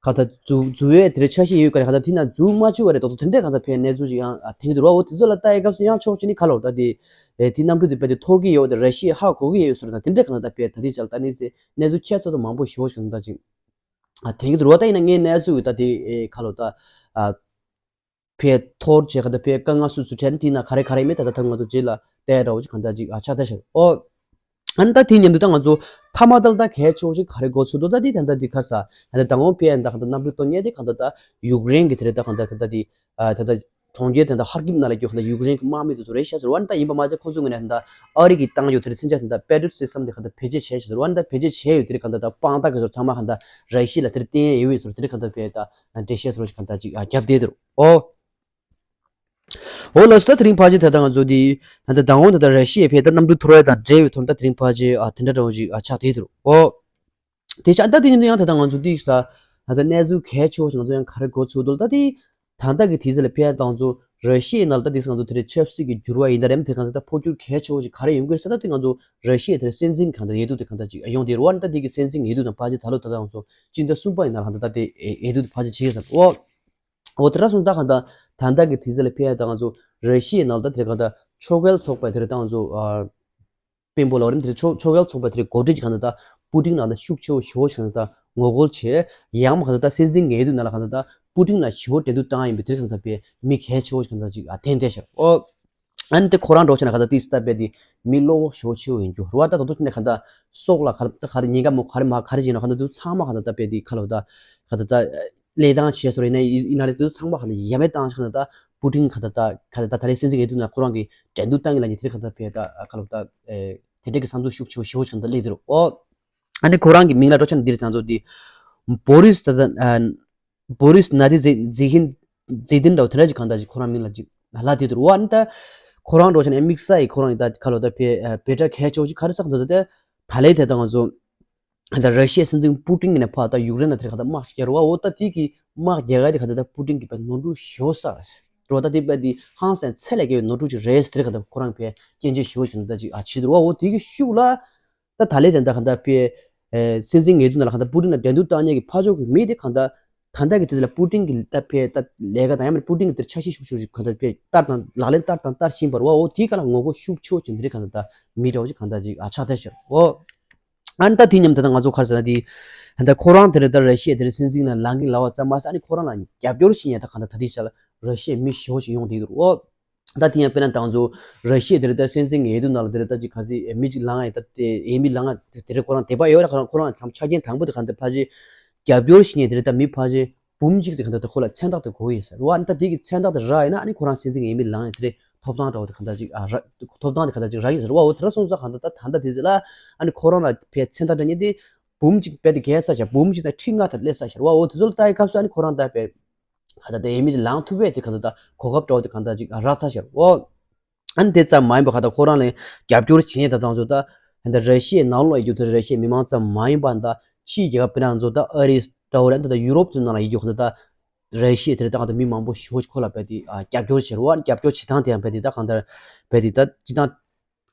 ག་ད་འཛུལ་འཛུལ་ཡས་དེ་འདྲའི་འཆར་གཞི་ཡོད་ག་རེ། ག་ད་དེ་ན་འཛུལ་མ་བཅུག་པ་རེད། ད་དུང་དེ་འདྲའི་ག་ད་ཕེ་གནས་ཚུལ་ཅིག་ཡང་ཨ་ཐོན་གྱི་འདུག་ར། འོ་དེ་ཚོ་ལ་ལྟ་ཡི་སྐབས་སུ་ཡང་ཕྱོགས་གཅིག་ནས་ག་ལབ་ད་དེ་ཨེ་དེ་གནམ་གྲུ་དེ་དཔེ་དེ་འཐོར་གྱི་ཡོད་དེ་ར་ཤི་ཡས་ཧ་གོ་གི་ཡོད་ཟེར། ད་དེ་འདྲའི་ག་ད་ད་ཕེ་ད་དེ་ཅག་ལ་ད་གནས་ཚུལ་གནས་ཚུལ་ཁྱད་མཚར་དང་མང་པོ་ཞེ་པོ་ཞིག་ག་ད་ཅིག་ཨ་ཐོན་གྱི་འདུག་ར། ད་ཡིན་ན་ངས་གནས་ཚུལ་གི་ད་དེ་ཨེ་ག་ལབ་ད་ཨ། ཕེ་འཐོར་བྱས་ག་ད་ཕེ་དཀའ་ངལ་སུ་སུ་འཕྲད་ན་དེ་ན་ག་རེ་ག་རེ་མེད་ད་ད་ད་ང་ཚོ་རྗེས་ལ་བལྟས་འདྲ་བོ་ཅིག་གང་ལྟར་ཅིག་ཨ་ཆགས་བསྡད་ཤག་འོ། ཨ་ནི་ད་དེ་མཉམ་དུ་ད་ང་ཚོ་མཐའ་མ་ད་ལ་ད་གལ་ཆེ་བོ་ཅིག་ག་རེ་གོ་ཚུལ་འདུག་ད་དེ་ད་ལྟ་དེ་ག་ས་ད་ལྟ་མདང་དགོང་ཕེ་ཨ་ནི་ད་གང་ལྟར་གནམ་གྲུ་གཏོང་མཁན་དེ་གང་ལྟར་ད་ཡུཀ་རེན་གྱི་དེ་རེད། ད་གང་ལྟར་ད་ལྟ་དེ་ཨ་ད་ལྟ་གྲོང་ཁྱེར་དེ་ད་ཧར་ཀིབ་ནང་ལ་སྐྱོད་གང་ལྟར་ཡུཀ་རེན་གྱི་དམག་མི་དེ་ཚོ་རེད་ཤག་ཟེར་བ། ཨ་ནི་ད་ཡིན་པ་མ་ཚད་ཁོང་ཚོའི་ངོས་ནས་ད་ལྟ་ཨ་རི་གིས་བཏང་ཡོད་དེ་རེད། མཚོན་ཆ་དེ་ད་པེ་ཊི་རི་ཡོཊ་སིས་ཊམ་དེ་གང་ལྟར་བེད་སྤྱོད་བྱས་ཤག་ཟེར་བ། ཨ་ནི་ད་བེད་སྤྱོད་བྱས་ཡོད་དེ་རེད། གང་ལྟར་ད་དཔང་རྟགས་གི་ཚོ་ཚང་མ་གང་ལྟར་ར་ཤི་ཡ་ལ་དེ་རེད་བསྟན་ཡོད་ཟེར། དེ་རེད་གང་ལྟར་ཕེ་ད་འགྲེལ་བཤད་ཚོ་གང་ལྟར་ཅིག་ཨ་རྒྱབ་བསྡད་འདུག་འོ། འོ་ལགས་སོ། ད་དེ་རིང་ཕལ་ཆེར་ད་ལྟ་ང་ཚོ་འདི་ད་ལྟ་མདང་དགོང་ད་ལྟ་ར་ཤི་ཡའི་ཕེ་ད་གནམ་གྲུ་འཐོར་བ་དང་འབྲེལ་བའི་ཐོག་ད་དེ་རིང་ཕལ་ཆེར་ཨ་དེ་འདྲ་འདྲ་བོ་ཅིག་ཨ་ཆགས་བསྡད་འདུག་འོ། དེ་ཆ་ད་དེ་ཡིན་དུས་ཡང་ད་ལྟ་ང་ཚོ་འདི་ས་ད་ལྟ་གནས་ཚུལ་གལ་ཆེ་བོ་ཞིག་ང་ཚོ་ཡང་ག་རེ་གོ་ཚུལ་འདུག་ད་དེ་ད་ལྟ་གི་དུས་ཚོད་ལ་ཕེ་ད་ང་ཚོ་ར་ཤི་ཡའི་ནང་ལ་ད་དེ་ང་ཚོ་དེ་རེད་ཆབ་སྲིད་ཀྱི་འགྱུར་བ་ཡིན་ད་རེད་དེ་གང་ཚོ་ད་འཕོ་འགྱུར་གལ་ཆེ་བོ་ཞིག་ག་རེ་ཡོང་གི་རེད་ཟེར། ད་དེ་ང་ཚོ་ར་ཤི་ཡའི་དེ་རེད་སྲིད་འཛིན་གང་ལྟར་ཡས་འདུག་དེ་གང་ལྟར་ཅིག་ཡོང་དེ་རེད་བ། ད་དེ་གི་སྲིད་འཛིན་ཡས་འདུག་དང་ཕལ་ཆེར་ད་ལོ་ད་ལྟ་ང་ཚོ་སྤྱི་ཟླ་གསུམ་པ་ཡི་ནང་ལ་གང་ལྟར་ད་དེ་ཡས་འདུག་དེ་ཕལ་ཆེར་བྱེད་ཀྱི་རེད་བ། འོ་དེ་འདྲ་སོང་ད་གང་ལྟར་ད་ལྟ་གི་དུས་ཚོད་ལ་ཕེ་ད་ང་ཚོ་ར་ཤི་ཡའི་ནང་ལ་ད་དེ་གང་ལྟར་ཕྱོགས་འགལ་ཚོགས་པ་དེ་རེད་ད་ང་ཚོ་ཨ། དཔོན་པོ་ལོ་རིམ་དེ་ཕྱོགས་ཕྱོགས་འགལ་ཚོགས་པ་དེ་འགོ་ཁྲིད་ཀྱི་གང་ལྟར་ད་པུ་ཏིན་ནང་ལ་ཤུགས་ཆེ་བོ་ཞེ་བོ་ཞིག་གང་ལྟར་ད་ངོ་རྒོལ་བྱས། ཡང་མ་གང་ལྟར་ད་སྲིད་འཛིན་ངེས་དུ་ནང་ལ་གང་ལྟར་ད་པུ་ཏིན་ལ་ཞེ་བོ་འགྲན་བསྡུར་བཏང་ཡིན་པའི་དེ་གང་ལྟར་པའི་མི་གལ་ཆེ་བོ་ཞིག་གང་ལྟར་ཅིག་ཨ་ཐོན་བསྡད་ཤག་འོ། ཨ་ནི་དེ་ཁོ་རང་འགྲོ་ཆེ་ན་གང་ལྟར་ཏིས་ལྟ་བས་དེ་མི་བློ་ཁོག་ཞེ་བོ་ཆེ་བོ་ཡིན་རྒྱུ་རེད་བ། ད་ད་དུང་ནས་གང་ལྟར་སྲོག་ལ་ག་ད་ག་རེ་ཉེན་ཁ་མོ་ག་རེ་མ་ག་རེ་བྱས་ན་གང་ལྟར་དུ་ཚང་མ་གང་ལྟར་ད་པས་དེ་ཁ་ལོ་ད་གང་ལྟར་ད་ལས་སྟངས་བྱས་སོ་རེད་ན་ཡིན་ན་རེད། དུ་ཚང་མ་གང་ལྟར་ཡ་མེད་བཏང་ཤག་གང་ལྟར་ད་པུ་ཏིན་གང་ལྟར་ད་གང་ལྟར་ད་ད་རེས་སྲིད་འཛིན་ཡིན་དུས་ན་ཁོ་རང་གི་འགྲན་བསྡུར་བཏང་གི་ལ་ཉེ་དེ་གང་ལྟར་པས་ད་ཁ་ལོ་ད་ཨེ་དེ་འདྲ་གི་བསམ་ཚུལ་ཤུགས་ཆེ་བོ་ཞེ་བོ་ཞིག་གང་ལྟར་སླེབས་དེ་རུ་འོ། ཨ་ནི་ཁོ་རང་གི་མིང་ལ་འགྲོ་ཆ་ན་འདིར་ཚང་ཚོ་འདི་བོ་རིས་ད་ད་བོ་རིས་ན་དི་ཛི་ཛི་ཧིན་ཛི་དིན་འདྲ་བོ་དེ་འདྲ་ཅིག་གང་ལྟར་ཅིག་ཁོ་རང་མིང་ལ་ཅིག་ལ་དེ་དུ་རུ་བ། ཨ་ནི་ད་ཁོ་རང་འགྲོ་ཆ་ན་དམིགས་བསལ་ཡི་ཁོ་རང་ཡི་ད་ཁ་ལོ་ད་བེ་བེ་ཏྲ་གལ་ཆེ་བོ་ཅིག་ག་རེ་ཟེར་ད་ད་ད་ལས་དེ་ད་ང་ཚོ་ད་ར་ཤི་ཡའི་སྲིད་འཛིན་པུ་ཏིན་གྱི་ནས་ཕར་ད་ཡུཀ་རེན་ལ་དེར་ག་ད་དམག་ཞིག་རྒྱག་རུ་བ། འོ་ད་དེ་གི་དམག་རྒྱག་ག་དེ་ག་ད་ད་པུ་ཏིན་གྱི་བེ་ནོར་འཁྲུལ་ཞེ་བོ་ས་རུ་བ། ད་དེ་བེ་དེ་ཧང་སང་ཚད་ལས་བརྒལ་བའི་ནོར་འཁྲུལ་ཅིག་རེད་ཟེར་ག་ད་ཁོ་རང་བེ་སྐྱོན་བརྗོད་ཞེ་བོ་ཞིག་ད་ཅིག་ཨ་བྱེད་དུ་རུ་བ། འོ་དེ་གི་ཤུགས་ལ། ད་ད་ལས་དེ་འདྲ་གང་ལྟར་པའི་ཨེ་སྲིད་འཛིན་ངེས་དུ་ནང་ལ་གང་ལྟར་པུ་ཏིན་ལ་འགྲན་བསྡུར་བཏང་མཁན་གྱི་ཕར་ཕྱོགས་ཀྱི་མི་དེ་གང་ལྟར་ད་ལྟ་གི་དུས་ལ་པུ་ཏིན་གྱི་ད་པའི་ད་ལས་ཀ་དང་ཡང་མིན་པུ་ཏིན་གྱི་དེར་འཆར་གཞི་ཤུགས་ཆེ་ཞིག་གང་ལྟར་པའི་ལྟར་དང་ལག་ལེན་བསྟར་དང་བསྟར་བཞིན་པ་རེད་བ། འོ་དེའི་སྒང་ལ་ངོ་རྒོལ་ཤུགས་ཆེ་ཞིག་འདི་རིགས་གང་ལྟར་ད་མི་འདྲ་བ་ཞིག་གང་ལྟར་ཅིག་ཨ་ཆགས་བསྡད་ཤག་འོ། ཨ་ནི་ད་དེ་མཉམ་དུ་ད་ང་ཚོ་ག་རེ་ཟེར་ན་དེ་ད་ལྟ་ཁོ་རང་དེ་རེད། ད་ར་ཤི་ཡ་དེ་རེད། སྲིད་འཛིན་ལ་ལངས་གིན་ལ་བ་ཙམ་མ་ཟད་ཨ་ནི་ཁོ་རང་ལ་རྒྱབ་སྐྱོར་བྱེད་མཁན་ད་གང་ལྟར་ད་ལྟའི་ཆ་ལ་ར་ཤི་ཡའི་མི་ཞེ་བོ་ཞིག་ཡོང་བསྡད་འདུག་འོ། ད་དེ་ཡང་དཔེར་ན་ད་ང་ཚོ་ར་ཤི་ཡ་དེ་རེད། ད་སྲིད་འཛིན་ངེས་དུ་ནང་ལ་དེ་རེད། ད་ཅིག་ག་ཟེ་མི་ཅིག་ལངས་ཡ་ད་དེ་ཡས་མི་ལངས་ཡ་དེ་རེད། ཁོ་རང་དད་པ་ཡོད་ར། ཁོ་རང་ཁོ་རང་ཆ་རྐྱེན་དང་པོ་དེ་གང་ལྟར་ཕལ་ཆེར་རྒྱབ་སྐྱོར་བྱེད་མཁན་དེ་རེད། ད་མི་ཕལ་ཆེར་འབུམ་གཅིག་དེ་གང་ལྟར་ད་ཁོ་ལ་མཚན་རྟགས་དེ་དགོས་ཡོད་ཟེར་བ། ཨ་ནི་ད་དེ་གི་མཚན་རྟགས་དེ་རག་ཡིན་ན་ཨ་ནི་ཁོ་རང་སྲིད་འཛིན་ཡས་མི་ལངས་ཡ་དེ་རེད། ཐོབ་ཐང་འདྲ་བོ་དེ་གང་ལྟར་ཅིག་ཨ་རག་ཐོབ་ཐང་དེ་གང་ལྟར་ཅིག་རག་ཡོད་ཟེར་བ། འོ་དེ་འདྲ་སོང་ཙང་གང་ལྟར་ད་ད་ལྟ་དེ་ཟེར་ལ་ཨ་ནི་ཁོ་རང་ལ་ཕའི་མཚན་རྟགས་འདྲ་མཉམ་དེ། འབུམ་གཅིག་དཔེ་དེ་གས་ས་ཤར། འབུམ་གཅིག་དང་ཁྲི་ལྔ་དེ་སླེབས་ས་ཤར་བ། འོ་དེ་ཚོ་ལ་ལྟ་ཡི་སྐབས་སུ་ཨ་ནི་ཁོ་རང་ད་དཔེ་ག་ད་དེ་ཡེ་མི་དེ་ལངས་ཐུབ་པས་དེ་ག་ད་ད་གོ་སྐབས་འདྲ་བོ་དེ་ག་ད་ཅིག་རག་ས་ཤར་བ། ཨ་ནི་དེ་ཙམ་མ་ཡིན་པ་ག་ད་ཁོ་རང་ལ་རྒྱབ་སྐྱོར་བྱེད་མཁན་ད་དང་ཚོ་ད་ད་ར་ཤི་ཡའི་ནང་ལོགས་ཡོད་རྒྱུ་དེ་ར་ཤི་ཡའི་མི་མང་ཙམ་མ་ཡིན་པ་ད་ཕྱིའི་རྒྱལ་ཁབ་དཔེར་ན་ང་ཚོ་ད་ཨ་རི་འདྲ་བོ་རེད། ད་ད་ཡུ་རོབ་ཚོའི་ནང་ལ་ཡོད་རྒྱུ་ག་ད་ད་ར་ཤི་ཡ་དེ་རེད། ད་གང་ལྟར་མི་མང་པོ་ཞེ་པོ་ཅིག་ཁོ་ལ་དཔེ་དེ་ཨ་རྒྱབ་སྐྱོར་བྱེད་རོགས། རྒྱབ་སྐྱོར་བྱེད་སྟངས་དེ་ཡང་དཔེ་དེ་ད་གང་ལྟར་དཔེ་དེ་ད་སྤྱི་བཏང་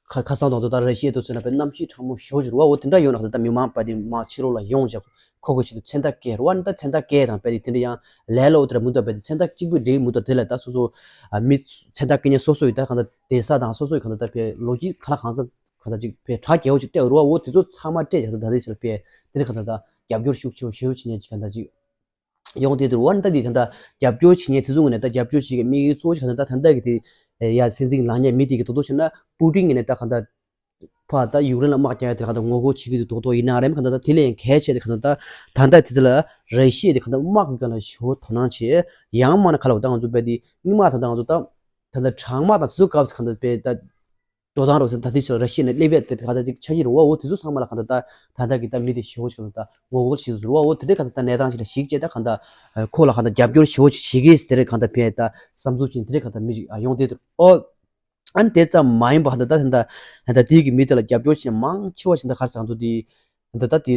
ཁ་ཁ་སང་དང་ཚོ་ད་ར་ཤི་ཡ་དེ་ཚོ་ན་དཔེ་གནམ་གཤིས་གྲང་མོ་ཞེ་པོ་ཅིག་རེད་བ། འོ་དེ་འདྲ་ཡོད་ན་གང་ལྟར་ད་མི་མང་དཔེ་དེ་མང་ཕྱི་ལོགས་ལ་ཡོང་བྱས་ཁོ་གི་ཆེད་དུ་མཚན་རྟགས་བཀལ་རོགས། ཨ་ནི་ད་མཚན་རྟགས་བཀལ་དང་དཔེ་དེ་དེ་འདྲ་ཡང་ལས་སླ་པོ་དེ་འདྲ་མི་འདུག་དཔེ་དེ་མཚན་རྟགས་གཅིག་པུ་འབྲེལ་མི་འདུག་དེ་ལ་ད་སོ་སོ་ཨ་མི་མཚན་རྟགས་བཀལ་མཁན་སོ་སོ་ཡི་ད་གང་ལྟར་བསྡད་ས་དང་སོ་སོ་ཡི་གང་ལྟར་ད་དཔེ་ལོ་རྒྱུས་ག་ལ་གང་འཚམ་གང་ལྟར་ཅིག་དཔེ་གྲ་རྒྱས་པོ་ཅིག་སྤྲད་རོགས། འོ་དེ་ཚོ་ཚང་མ་སྤྲད་བྱས་ད་ལྟ་དེ་ཕྱིར་དཔེ་དེ་འདྲ་གང་ལྟར་ད་རྒྱབ་སྐྱོར་ཤུགས་ཆེ་པོ་ཞེ་པོ་བྱེད་མཁན་ཅིག་གང་ལྟར་ཅིག་ཡོང་བསྡད་འདུག་འོ་ན་ད་འདི་ད་ལྟ་རྒྱབ་སྐྱོར་བྱེད་མཁན་དེ་ཚོ་ངོས་ནས་ད་རྒྱབ་སྐྱོར་བྱེད་མཁན་དམིགས་ཡུལ་གཙོ་བོ་ཞིག་ག་ད་ད་ད་ལྟ་གི་དེ་ཡ་སྲིད་འཛིན་ལངས་མཁན་མི་དེ་གི་དོ་དོ་བྱས་ན་པུ་ཏིན་ངོས་ནས་ད་ག་ད་ཕ་ད་ཡུཀ་རེན་ལ་དམག་རྒྱག་ཡ་དེ་ག་ད་ངོ་རྒོལ་བྱེད་ཀྱི་འདུག་དོ་དོ་ཡིན་ན་རེད། ག་ད་ད་དེ་ལས་ཡང་གལ་ཆེ་དེ་ག་ད་ད་ད་ལྟ་དེ་ཚོ་ལ་ར་ཤི་ཡ་དེ་ག་ད་དམག་གི་སྒང་ལ་ཞེ་པོ་དོ་སྣང་བྱེད་ཡང་མ་ན་ག་ལ་བ་ད་ང་ཚོ་དཔེ་དེ་སྔོན་མ་ད་ད་ང་ཚོ་ད་ད་ད་གྲང་དམག་དང་དེ་ཚོ་སྐབས་སུ་ག་ད་དཔེ་ད། འགྲོ་སྟངས་རོགས་ཟེར་ད་ལྟའི་ཆར་ར་ཤི་ཡ་ནས་སླེབས་ཡས་དེ་ག་ད་ཅིག་ཆགས་ཀྱི་རེད་བ། འོ་དེ་ཚོ་ཚང་མ་ལ་ག་ད་ད་ད་ལྟ་གི་ད་མི་དེ་ཞེ་པོ་ཅིག་ག་ད་ད་ངོ་རྒོལ་བྱེད་ཟེར་བ། འོ་དེ་འདྲའི་ག་ད་ད་གནས་སྟངས་ཤིག་ལ་གཞིགས་བྱས་ད་ག་ད་ཁོ་ལ་ག་ད་རྒྱབ་སྐྱོར་ཞེ་པོ་ཅིག་བྱེད་ཀྱི་ཟེར་རེད། ག་ད་ཕན་ད་བསམ་ཚུལ་བྱས་དེ་འདྲའི་ག་ད་མི་ཅིག་ཡོང་བསྡད་འདུག་འོ་ཨ་ནི་དེ་ཙམ་མ་ཡིན་པ་ག་ད་ད་ད་ད་དེའི་གི་མི་དེ་ལ་རྒྱབ་སྐྱོར་བྱེད་མང་ཆེ་བ་ཞིག་ད་ག་རེ་ཟེར་ང་ཚོ་དེ་ད་ད་དེ།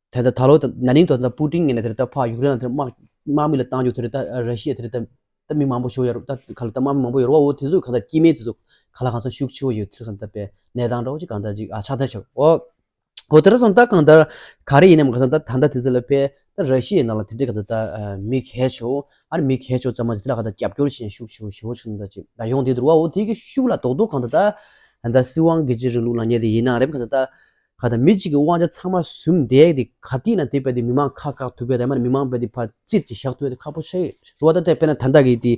ད་ལྟ་ད་ལོ་ད་ན་ནིང་དུ་ད་པུ་ཏིན་ངོས་ནས་དེ་རེད་ད་ཕ་ཡུཀ་རེན་ལ་དེ་དམག་དམག་མི་ལ་བཏང་རྒྱུ་དེ་རེད་ད་ར་ཤི་ཡ་དེ་རེད་ད་ད་མི་མང་པོ་ཞིག་ཡོད་རེད། ད་ག་ལ་ད་དམག་མི་མང་པོ་ཡོད་རེད་བ། འོ་དེ་ཚོས་ག་ད་སྐྱེ་དམན་དེ་ཚོ་ག་ལ་གང་འཚམ་ཤུགས་ཆེ་བོ་ཡོད་དེ་ག་ད་དཔེ་གནས་སྟངས་འདྲ་བོ་ཅིག་གང་ལྟར་ཅིག་ཨ་ཆགས་བསྡད་ཆོག་འོ་འོ་དེ་ར་སོང་ད་གང་ལྟར་ག་རེ་ཡིན་ནམ་ག་ད་ད་ད་ལྟ་དེ་ཚོ་ལ་དཔེ་ད་ར་ཤི་ཡའི་ནང་ལ་དེ་འདྲའི་ག་ད་ད་མི་གལ་ཆེ་བོ་ཨ་ནི་མི་གལ་ཆེ་བོ་ཙམ་མ་ཟད་དེ་ལ་ག་ད་རྒྱབ་སྐྱོར་བྱེད་ཤུགས་ཆེ་བོ་ཞེ་བོ་ཅིག་གང་ལྟར་ཅིག་ད་ཡོང་བསྡད་འདུག་བ། འོ་དེ་གི་ཤུགས་ལ་རྡོག་རྡོག་གང་ད་ད་ད་ལྟ་སྲིད་དབང་སྒེར་གཅོད་རིང་ལུགས་ལངས་མཁན་དེ་ཡིན་ན་རེད། ག་ད་ད། ག་ད་མི་གཅིག་གི་དབང་ཆ་ཚང་མ་ཟིན་བསྡད་དེ་ག་དུས་ན་དེ་དཔེ་དེ་མི་མང་ཁ་བཀག་ཐུབ་པའི་དེ་མ་ནི་མི་མང་དཔེ་དེ་ཕར་རྩིས་ཀྱི་བཞག་ཐུབ་པའི་དེ་ཁག་པོ་ཆགས་ཡོད་རེད་བ། ད་དེ་དཔེར་ན་ད་ལྟ་གི་དེ་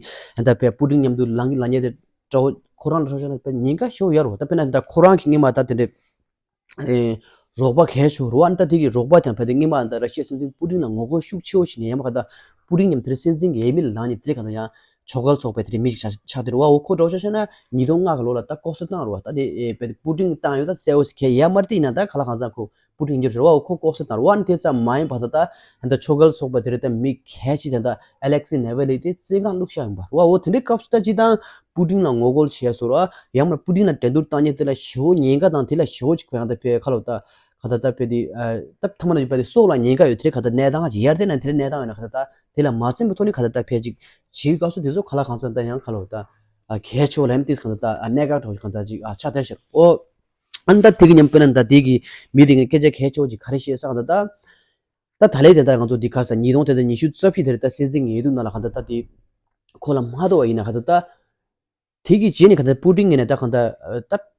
ད་དཔེ་པུ་ཏིན་མཉམ་དུ་ལངས་ཀྱི་ལངས་ཉེ་དེ་འདྲ་བོ་ཁོ་རང་ལ་ཧྲོ་ཤ་ན་དཔེ་ཉེན་ཁ་ཞེ་པོ་ཡོད་རེད་བ། ད་དཔེར་ན་ད་ཁོ་རང་གི་སྔོན་མ་ད་དེ་འདྲའི་ཨེ་རོགས་པ་གལ་ཆེ་རེད་བ། ད་དེ་གི་རོགས་པ་དང་དཔེ་དེ་སྔོན་མ་ད་ར་ཤི་ཡའི་སྲིད་འཛིན་པུ་ཏིན་ལ་ངོ་རྒོལ་ཤུགས་ཆེ་བོ་བྱས་ནས་ཡང་མ་ག་ད་པུ་ཏིན་མཉམ་དེ་རིང་སྲིད་འཛིན་གྱི་འོས་མི་ལ་ལངས་ནས་དེ་ག་ད་ཡང་། ཕྱོགས་འགལ་ཚོགས་པའི་དེ་འདྲའི་མི་ཞིག་ཆགས་ཆགས་བསྡད་རེད་བ། འོ་ཁོ་འདྲ་བོ་ཆ་བཞག་ན་ཉིས་སྟོང་ལྔ་གི་ལོ་ལ་ད་ལྐོག་གསོད་བཏང་རེད་བ། ད་དེ་ཨེ་དཔེ་པུ་ཏིན་བཏང་ཡོད་ད་གསལ་བོ་ཞིག་གས་ཡ་མར་དེ་ཡིན་ན་ད་ག་ལ་གང་ཚང་ཁོ་པུ་ཏིན་ཡིན་རྒྱུ་རེད་བ། འོ་ཁོ་ལྐོག་གསོད་བཏང་རེད་བ། ཨ་ནི་དེ་ཙམ་མ་ཡིན་པ་ད་ད་ད་ཕྱོགས་འགལ་ཚོགས་པ་དེ་རེད་ད་མི་གལ་ཆེ་ད་ད་ཨ་ལེག་སི་ནེ་ཝེ་ལི་དེ་བཙོན་ཁང་བླུགས་བཞག་ཡིན་པ་རེད་བ། འོ་དེ་འདྲའི་སྐབས་སུ་ད་ཅི་ད་པུ་ཏིན་ལ་ངོ་རྒོལ་བྱས་སོང་ར་ཡང་མ་པུ་ཏིན་ལ་འགྲན་བསྡུར་བཏང་མཁན་དེ་ལ་ཞེ་པོ་ཉེན་ཁ་དང་དེ་ལ་ཞེ་པོ་ཅིག་བས་ཡང་ད་ཕེ་ཁ་ལོ་ད། ག་ད་ད་ཕེ་དེ་ཨ་ད་ཐ་མ་ན་ཡོད་པ་དེ་སྲོག་ལ་ཉེན་ཁ་ཡོད་དེ་ག་ད་གནས་སྟངས་ཅིག་ཡར་དེ་ན་དེ་རེ་གནས་སྟངས་ཡོད་ན་ག་ད་ད་དེ་ལ་མ་སེམས་པའི་ཐོག་ནས་ག་ད་ད་ཕེ་ཅིག་བྱེད་སྐབས་སུ་དེ་ཚོ་ག་ལ་གང་འཚམ་ད་ཡང་ག་ལོ་ད་ཨ་གལ་ཆེ་བ་ལ་ཡང་དེ་ག་ད་ད་ཨ་གནད་འགག་གྲོགས་ཅིག་ག་ད་ཅིག་ཨ་ཆགས་བསྡད་ཤག་འོ་ཨ་ནི་ད་དེ་གི་མཉམ་དཔེར་ན་ད་དེ་གི་མི་དེ་གི་སྐད་ཆ་གལ་ཆེ་བ་ཅིག་ག་རེ་བཤད་ས་ག་ད་ད་ད་ད་ལས་དེ་ད་ང་ཚོ་འདི་ག་ས་ཉིས་སྟོང་དེ་ད་ཉི་ཤུ་རྩ་བཞི་དེ་རེ་ད་སྲིད་འཛིན་ངེས་དུ་ན་ལ་ག་ད་ད་དེ་ཁོ་ལ་མ་གཏོགས་པ་ཡིན་ན་ག་ད་ད། དེ་གི་རྗེས་ནས་ག་ད་པུ་ཏིན་ངོས་ནས་ད་གང་ད་ད་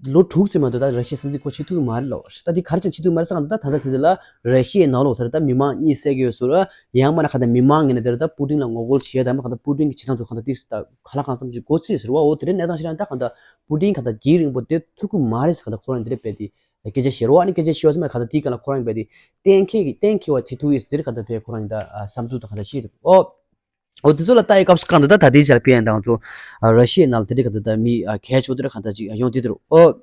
ལོ་དྲུག་ཙམ་མ་གཏོགས་ད་ར་ཤི་ཡའི་སྲིད་འཛིན་ཁོ་བྱེད་ཐུབ་ཀྱི་མ་རེད་ལོ། ད་དེ་ག་རེ་བྱས་ནས་བྱེད་ཐུབ་ཀྱི་མ་རེད་ཟེར་གང་ད་ད་ད་དེ་དེ་ལ་ར་ཤི་ཡའི་ནང་ལོགས་དེར་ད་མི་མང་གཉིད་སད་ཀྱི་ཡོད་ཟེར་ཡང་མིན་ན་ག་ད་མི་མང་ངོས་ནས་དེར་ད་པུ་ཏིན་ལ་ངོ་རྒོལ་བྱེད་ཡ་ད་མ་ག་ད་པུ་ཏིན་གྱི་བྱེད་སྟངས་དུ་ག་ད་ཏིག་ད་ག་ལ་གང་འཚམ་ཅིག་མགོ་ཚོས་ཟེར་བ། འོ་དེ་རིང་གནས་སྟངས་ཤིག་ལ་ད་གང་ད་པུ་ཏིན་ག་ད་རྒྱུན་རིང་པོ་བསྡད་ཐུབ་ཀྱི་མ་རེད་ཟེར་ག་ད་ཁོ་རང་དེ་རེད་པས་དེ་སྐད་ཆ་བཤད་རོགས། ཨ་ནི་སྐད་ཆ་བཤད་བ་ཚང་མ་ག་ད་དེའི་སྒང་ལ་ཁོ་རང་པས་དེ་གཏན་འཁེལ་གྱི་གཏན་འཁེལ་བ་བྱེད་ཐུབ་ཡོད་ཟེར་དེ་རེད་ག་ད་པས་ཁོ་རང་ད་བསམ་ཚུལ་ད་ག་ད་བཤད་འདུག་འོ། འོ་དེ་ཚོ་ལ་ལྟ་ཡི་སྐབས་སུ་གང་ལྟར་ད་ད་ལྟའི་ཆར་ཕན་དང་ཚོ་ར་ཤི་ཡའི་ནང་ལ་དེ་འདྲའི་ག་ད་ད་མི་གལ་ཆེ་བོ་དེ་འདྲ་གང་ལྟར་ཅིག་ཡོང་བསྡད་འདུག་འོ།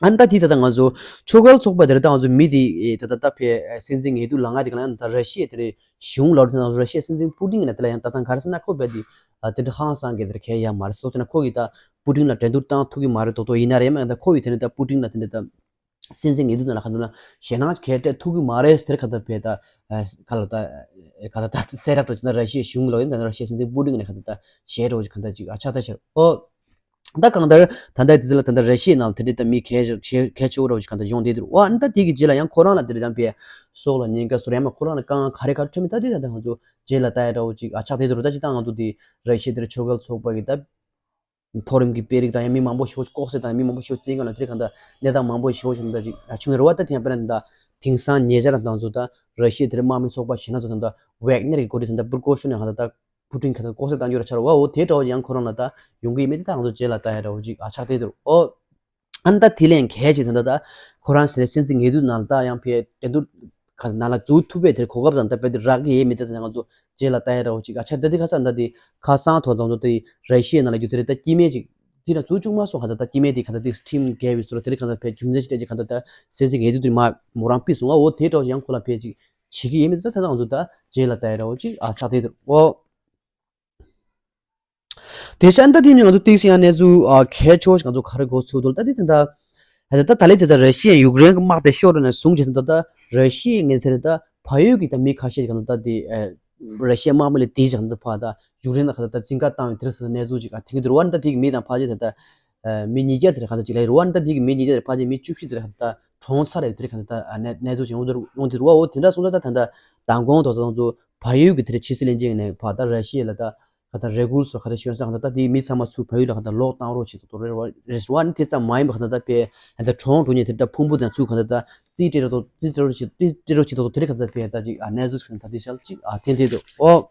ཨ་ནི་ད་དེ་ད་ལྟ་ང་ཚོ་ཕྱོགས་འགལ་ཚོགས་པ་དེ་འདྲ་ད་ང་ཚོ་མི་དེ་ད་ལྟ་ད་ཕེ་སྲིད་འཛིན་ངེས་དུ་ལ་ང་དེ་ག་ལ་ཡང་ད་ར་ཤི་ཡའི་དེ་འདྲའི་གཞུང་ལ་དེ་ནང་ར་ཤི་ཡའི་སྲིད་འཛིན་པུ་ཏིན་གྱི་ནང་དེ་ལ་ཡང་ད་ལྟ་ག་རེ་ཟེར་ན་ཁོ་པས་དེ་དེ་འདྲ་ཧང་སང་གི་དེ་འདྲ་གལ་ཡ་མ་རེད་སོ་ཟེར་ན་ཁོ་གིས་ད་པུ་ཏིན་ལ་འགྲན་བསྡུར་བཏང་ཐུབ་ཀྱི་མ་རེད་དོ་དོ་ཡིན་ན་རེད་མ་ཡང་ད་ཁོ་གིས་དེ་འདྲ་ད་པུ་ཏིན་ལ་དེ་འདྲ་ད། སྲིད་འཛིན་ངེས་དུ་ནང་ལ་ག་ཚོད་ན་ཞེད་སྣང་གལ་སྤྲད་ཐུབ་ཀྱི་མ་རེད་ཟེར་ག་ད་བས་ད་ག་ལ་ད་ག་ད་ད་གསལ་བསྒྲགས་འགྲོ་ཅི་ན་ར་ཤི་ཡའི་གཞུང་ལོ་ཡིན་ད་ན་ར་ཤི་ཡའི་སྲིད་འཛིན་པུ་ཏིན་ནས་ག་ད་ད་བྱས་འགྲོ་ཅི་ག་ད་ཅིག་ཨ་ཆགས་ད་ཤར་ཨོ། ད་གང་ལྟར་ད་ལྟ་དེ་ཚོ་ལ་ད་ལྟ་ར་ཤི་ཡའི་ནང་ལ་དེ་འདྲའི་ད་མི་གལ་ཆེ་གལ་ཆེ་བོ་འདྲ་བོ་ཅིག་ག་ད་ཡོང་བསྡད་འདུག་ཨ་ནི་ད་དེ་གི་རྗེས་ལ་ཡང་ཁོ་རང་ལ་དེ་འདྲ་ད་བས་སྲོག་ལ་ཉེན་ཁ་བཟོ་ར་ཡང་མ་ཁོ་རང་ལ་དཀའ་ངལ་ག་རེ་ག་རེ་འཕྲད་མེད་ད་དེ་ད་ད་ང་ཚོ་རྗེས་ལ་ལྟ་ཡ་འདྲ་བོ་ཅིག་ཨ་ཆགས་བསྡད་འདུག་ད་ཅི་ད་ང་ཚོ་དེ་ར་ཤི་ཡའི་དེ་འདྲ་ཕྱོགས་འགལ་ཚོགས་པ་གི་ད། མཐོ་རིམ་གྱི་དཔོན་རིགས་དང་ཡང་མི་མང་པོ་ཞེ་པོ་ཅིག་ལྐོག་གསོད་དང་མི་མང་པོ་ཞེ་པོ་བཙོན་ཁང་ལ་དེ་གང་ལྟར་གནས་སྟངས་མང་པོ་ཞེ་པོ་ཞིག་ད་ཅིག་བྱུང་ཡོད་རེད་བ། ད་དེ་ཡང་དཔེར་ན་ད་དེང་སང་ཉེ་ཆར་ལ་ད་ཚོ་ད་ར་ཤི་ཡའི་དེ་རིང་དམག་མི་ཚོགས་པ་གཞན་ཚོ་ད་ད་ཝེག་ནེར་གྱི་འགོ་ཁྲིད་ད་ད་པུར་ཀོ་ཤོན་ནས་གང་ལྟར་ད་པུ་ཏིན་གང་ལྟར་ལྐོག་གསོད་བཏང་རྒྱུ་ར་ཆགས་རེད་བ། འོ་དེ་འདྲ་བོ་ཡང་ཁོ་རང་ལ་ད་ཡོང་གི་ཡིན་མིན་དེ་ད་ང་ཚོ་རྗེས་ལ་ལྟ་ཡ་འདྲ་བོ་ཅིག་ཨ་ཆགས་བསྡད་འདུག་འོ། ཨ་ནི་ད་དེ་ལས་གལ་ཆེ་ད་ད་ད་ཁོ་རང་སེ་སེམས་ཚིག་ངེས་དུས་ནང་ལ་ད་ཡང་ཕེ་འགྲན་བསྡུར་ཁ་ནང་ལ་འཛུལ་ཐུབ་པའི་དེར་གོ་སྐབས་དང་ད་དཔེ་དེ་རག་གི་ཡེ་མི་ད་ད་ང་ཚོ་རྗེས་ལ་ལྟ་ཡ་འདྲ་བོ་ཅིག་ཨ་ཆ་ད་དེ་ཁ་སང་ད་དེ་ཁ་སང་ཐོག་ཙམ་ཚོ་དེ་ར་ཤི་ཡའི་ནང་ལ་རྒྱུ་དེ་རེད་ད་སྐྱེ་དམན་ཅིག་ དེ་ལ་ཚུར་བཅུག་མ་སོང་། གང་ལྟར་ད་སྐྱེ་དམན་དེ་གང་ལྟར་དེ་ཁྲིམས་འགལ་བའི་བཟོ་འདྲ་དེ་རིགས་གང་ལྟར་བས་རྒྱུ་མཚན་ཅིག་སྤྲད་ཅིག་གང་ལྟར་ད་སེམས་ཚིག་ངེས་དུ་དུ་མ་མོ་རང་ཕུད་སོང་བ། འོ་དེ་འདྲ་ཡང་ཁོ་ལ་བས་ཅིག་བྱེད་ཀྱི་ཡིན་མི་འདུག་ད་ད་ང་ཚོ་ད་རྗེས་ལ་ད་ཡ་རོ་ཅིག་ཨ་ཆགས་བསྡད་འདུག་འོ། དེ་ཤ་ཨ་ནི་ད་དེ་ནི་ང་ཚོ་ཏིག་སི་ཡང་གནས་ཚུལ་ཨ་གལ་ཆེ་བོ་ཞིག་ང་ཚོ་ག་རེ་གོ་ཚུལ་འདུག་ད་དེ་ད་ད་ད་ད་ལས་དེ་ད་ར་ཤི་ཡ་ཡུཀ་རེན་གྱི་དམག་དེ་ཤོར་ནས་བཟུང་བྱས་ད་ད་ར་ཤི་ཡའི་ངན་ཐེ་ནས་ད་བལ་ཡུལ་གྱི་ད་མི་ཁ་ཤས་ཀྱི་ད་ད་དེ་ཨ་ར་ཤི་ཡ་དམག་མི་ལས་དེའི་ཞག་ད་ཕ་ད་ཡུཀ་རེན་ལ་ཁ་ད་ད་འཛིང་ག་བཏང་ཡོད་དེ་རེད་ཟེར་གནས་ཚུལ་ཅིག་ཨ་ཐེངས་དུ་རུ་བ་ནི་ད་དེ་གི་མི་དང་ཕ་ཆེ་ད་ད་མི་ཉིས་བརྒྱ་དེ་རེད་ཁ་ད་ཅིག་ལ་རུ་བ་ནི་ད་དེ་གི་མི་ཉིས་བརྒྱ་དེ་ཕ་ཆེ་མི་བཅུ་བཞི་དེ་རེད་ཁ་ད་གྲོངས་ཚར་རེད་དེ་རེད་ཁ་ད་ད་གནས་ཚུལ་ཅིག་ཡོང་དུ་ཡོང་དེ་རུ་བ། འོ་དེ་འདྲ་སོང་ད་ད་ད་ད་མདང་དགོང་དོ་ད་ད་ཚོ་བལ་ཡུལ་གྱི་དེ་རེད་ཕྱི་སྲིད་བློན་ཆེན་ནས་ཕ་ད་ར་ཤི་ཡ་ལ་ད་ག་ད་རེ་སྐུལ་སོགས་ག་ད་ཤོད་ས་ག་ད་ད་དེའི་མི་ཚང་མ་ཚུར་བལ་ཡུལ་ལ་ག་ད་ལོག་བཏང་རོགས་བྱེད་དོ་རེད་བ། རེད་བ་ནི་དེ་ཙམ་མ་ཡིན་པ་ག་ད་ད་པའི་ད་གྲོངས་འགྲོ་ཉེ་དེ་ད་ཕུང་པོ་དང་ཚུར་ག་ད་ད་རྩིས་སྤྲད་རོགས་དང་རྩིས་སྤྲད་རོགས་བྱེད་རྩིས་སྤྲད་རོགས་བྱེད་དོ་དེ་རེད་ག་ད་པའི་ད་ཅིག་ཨ་གནས་ཚུལ་ཞིག་ད་དེ་ཤལ་ཅིག་ཨ་ཐེན་ཐེན་དུ་ཨོ།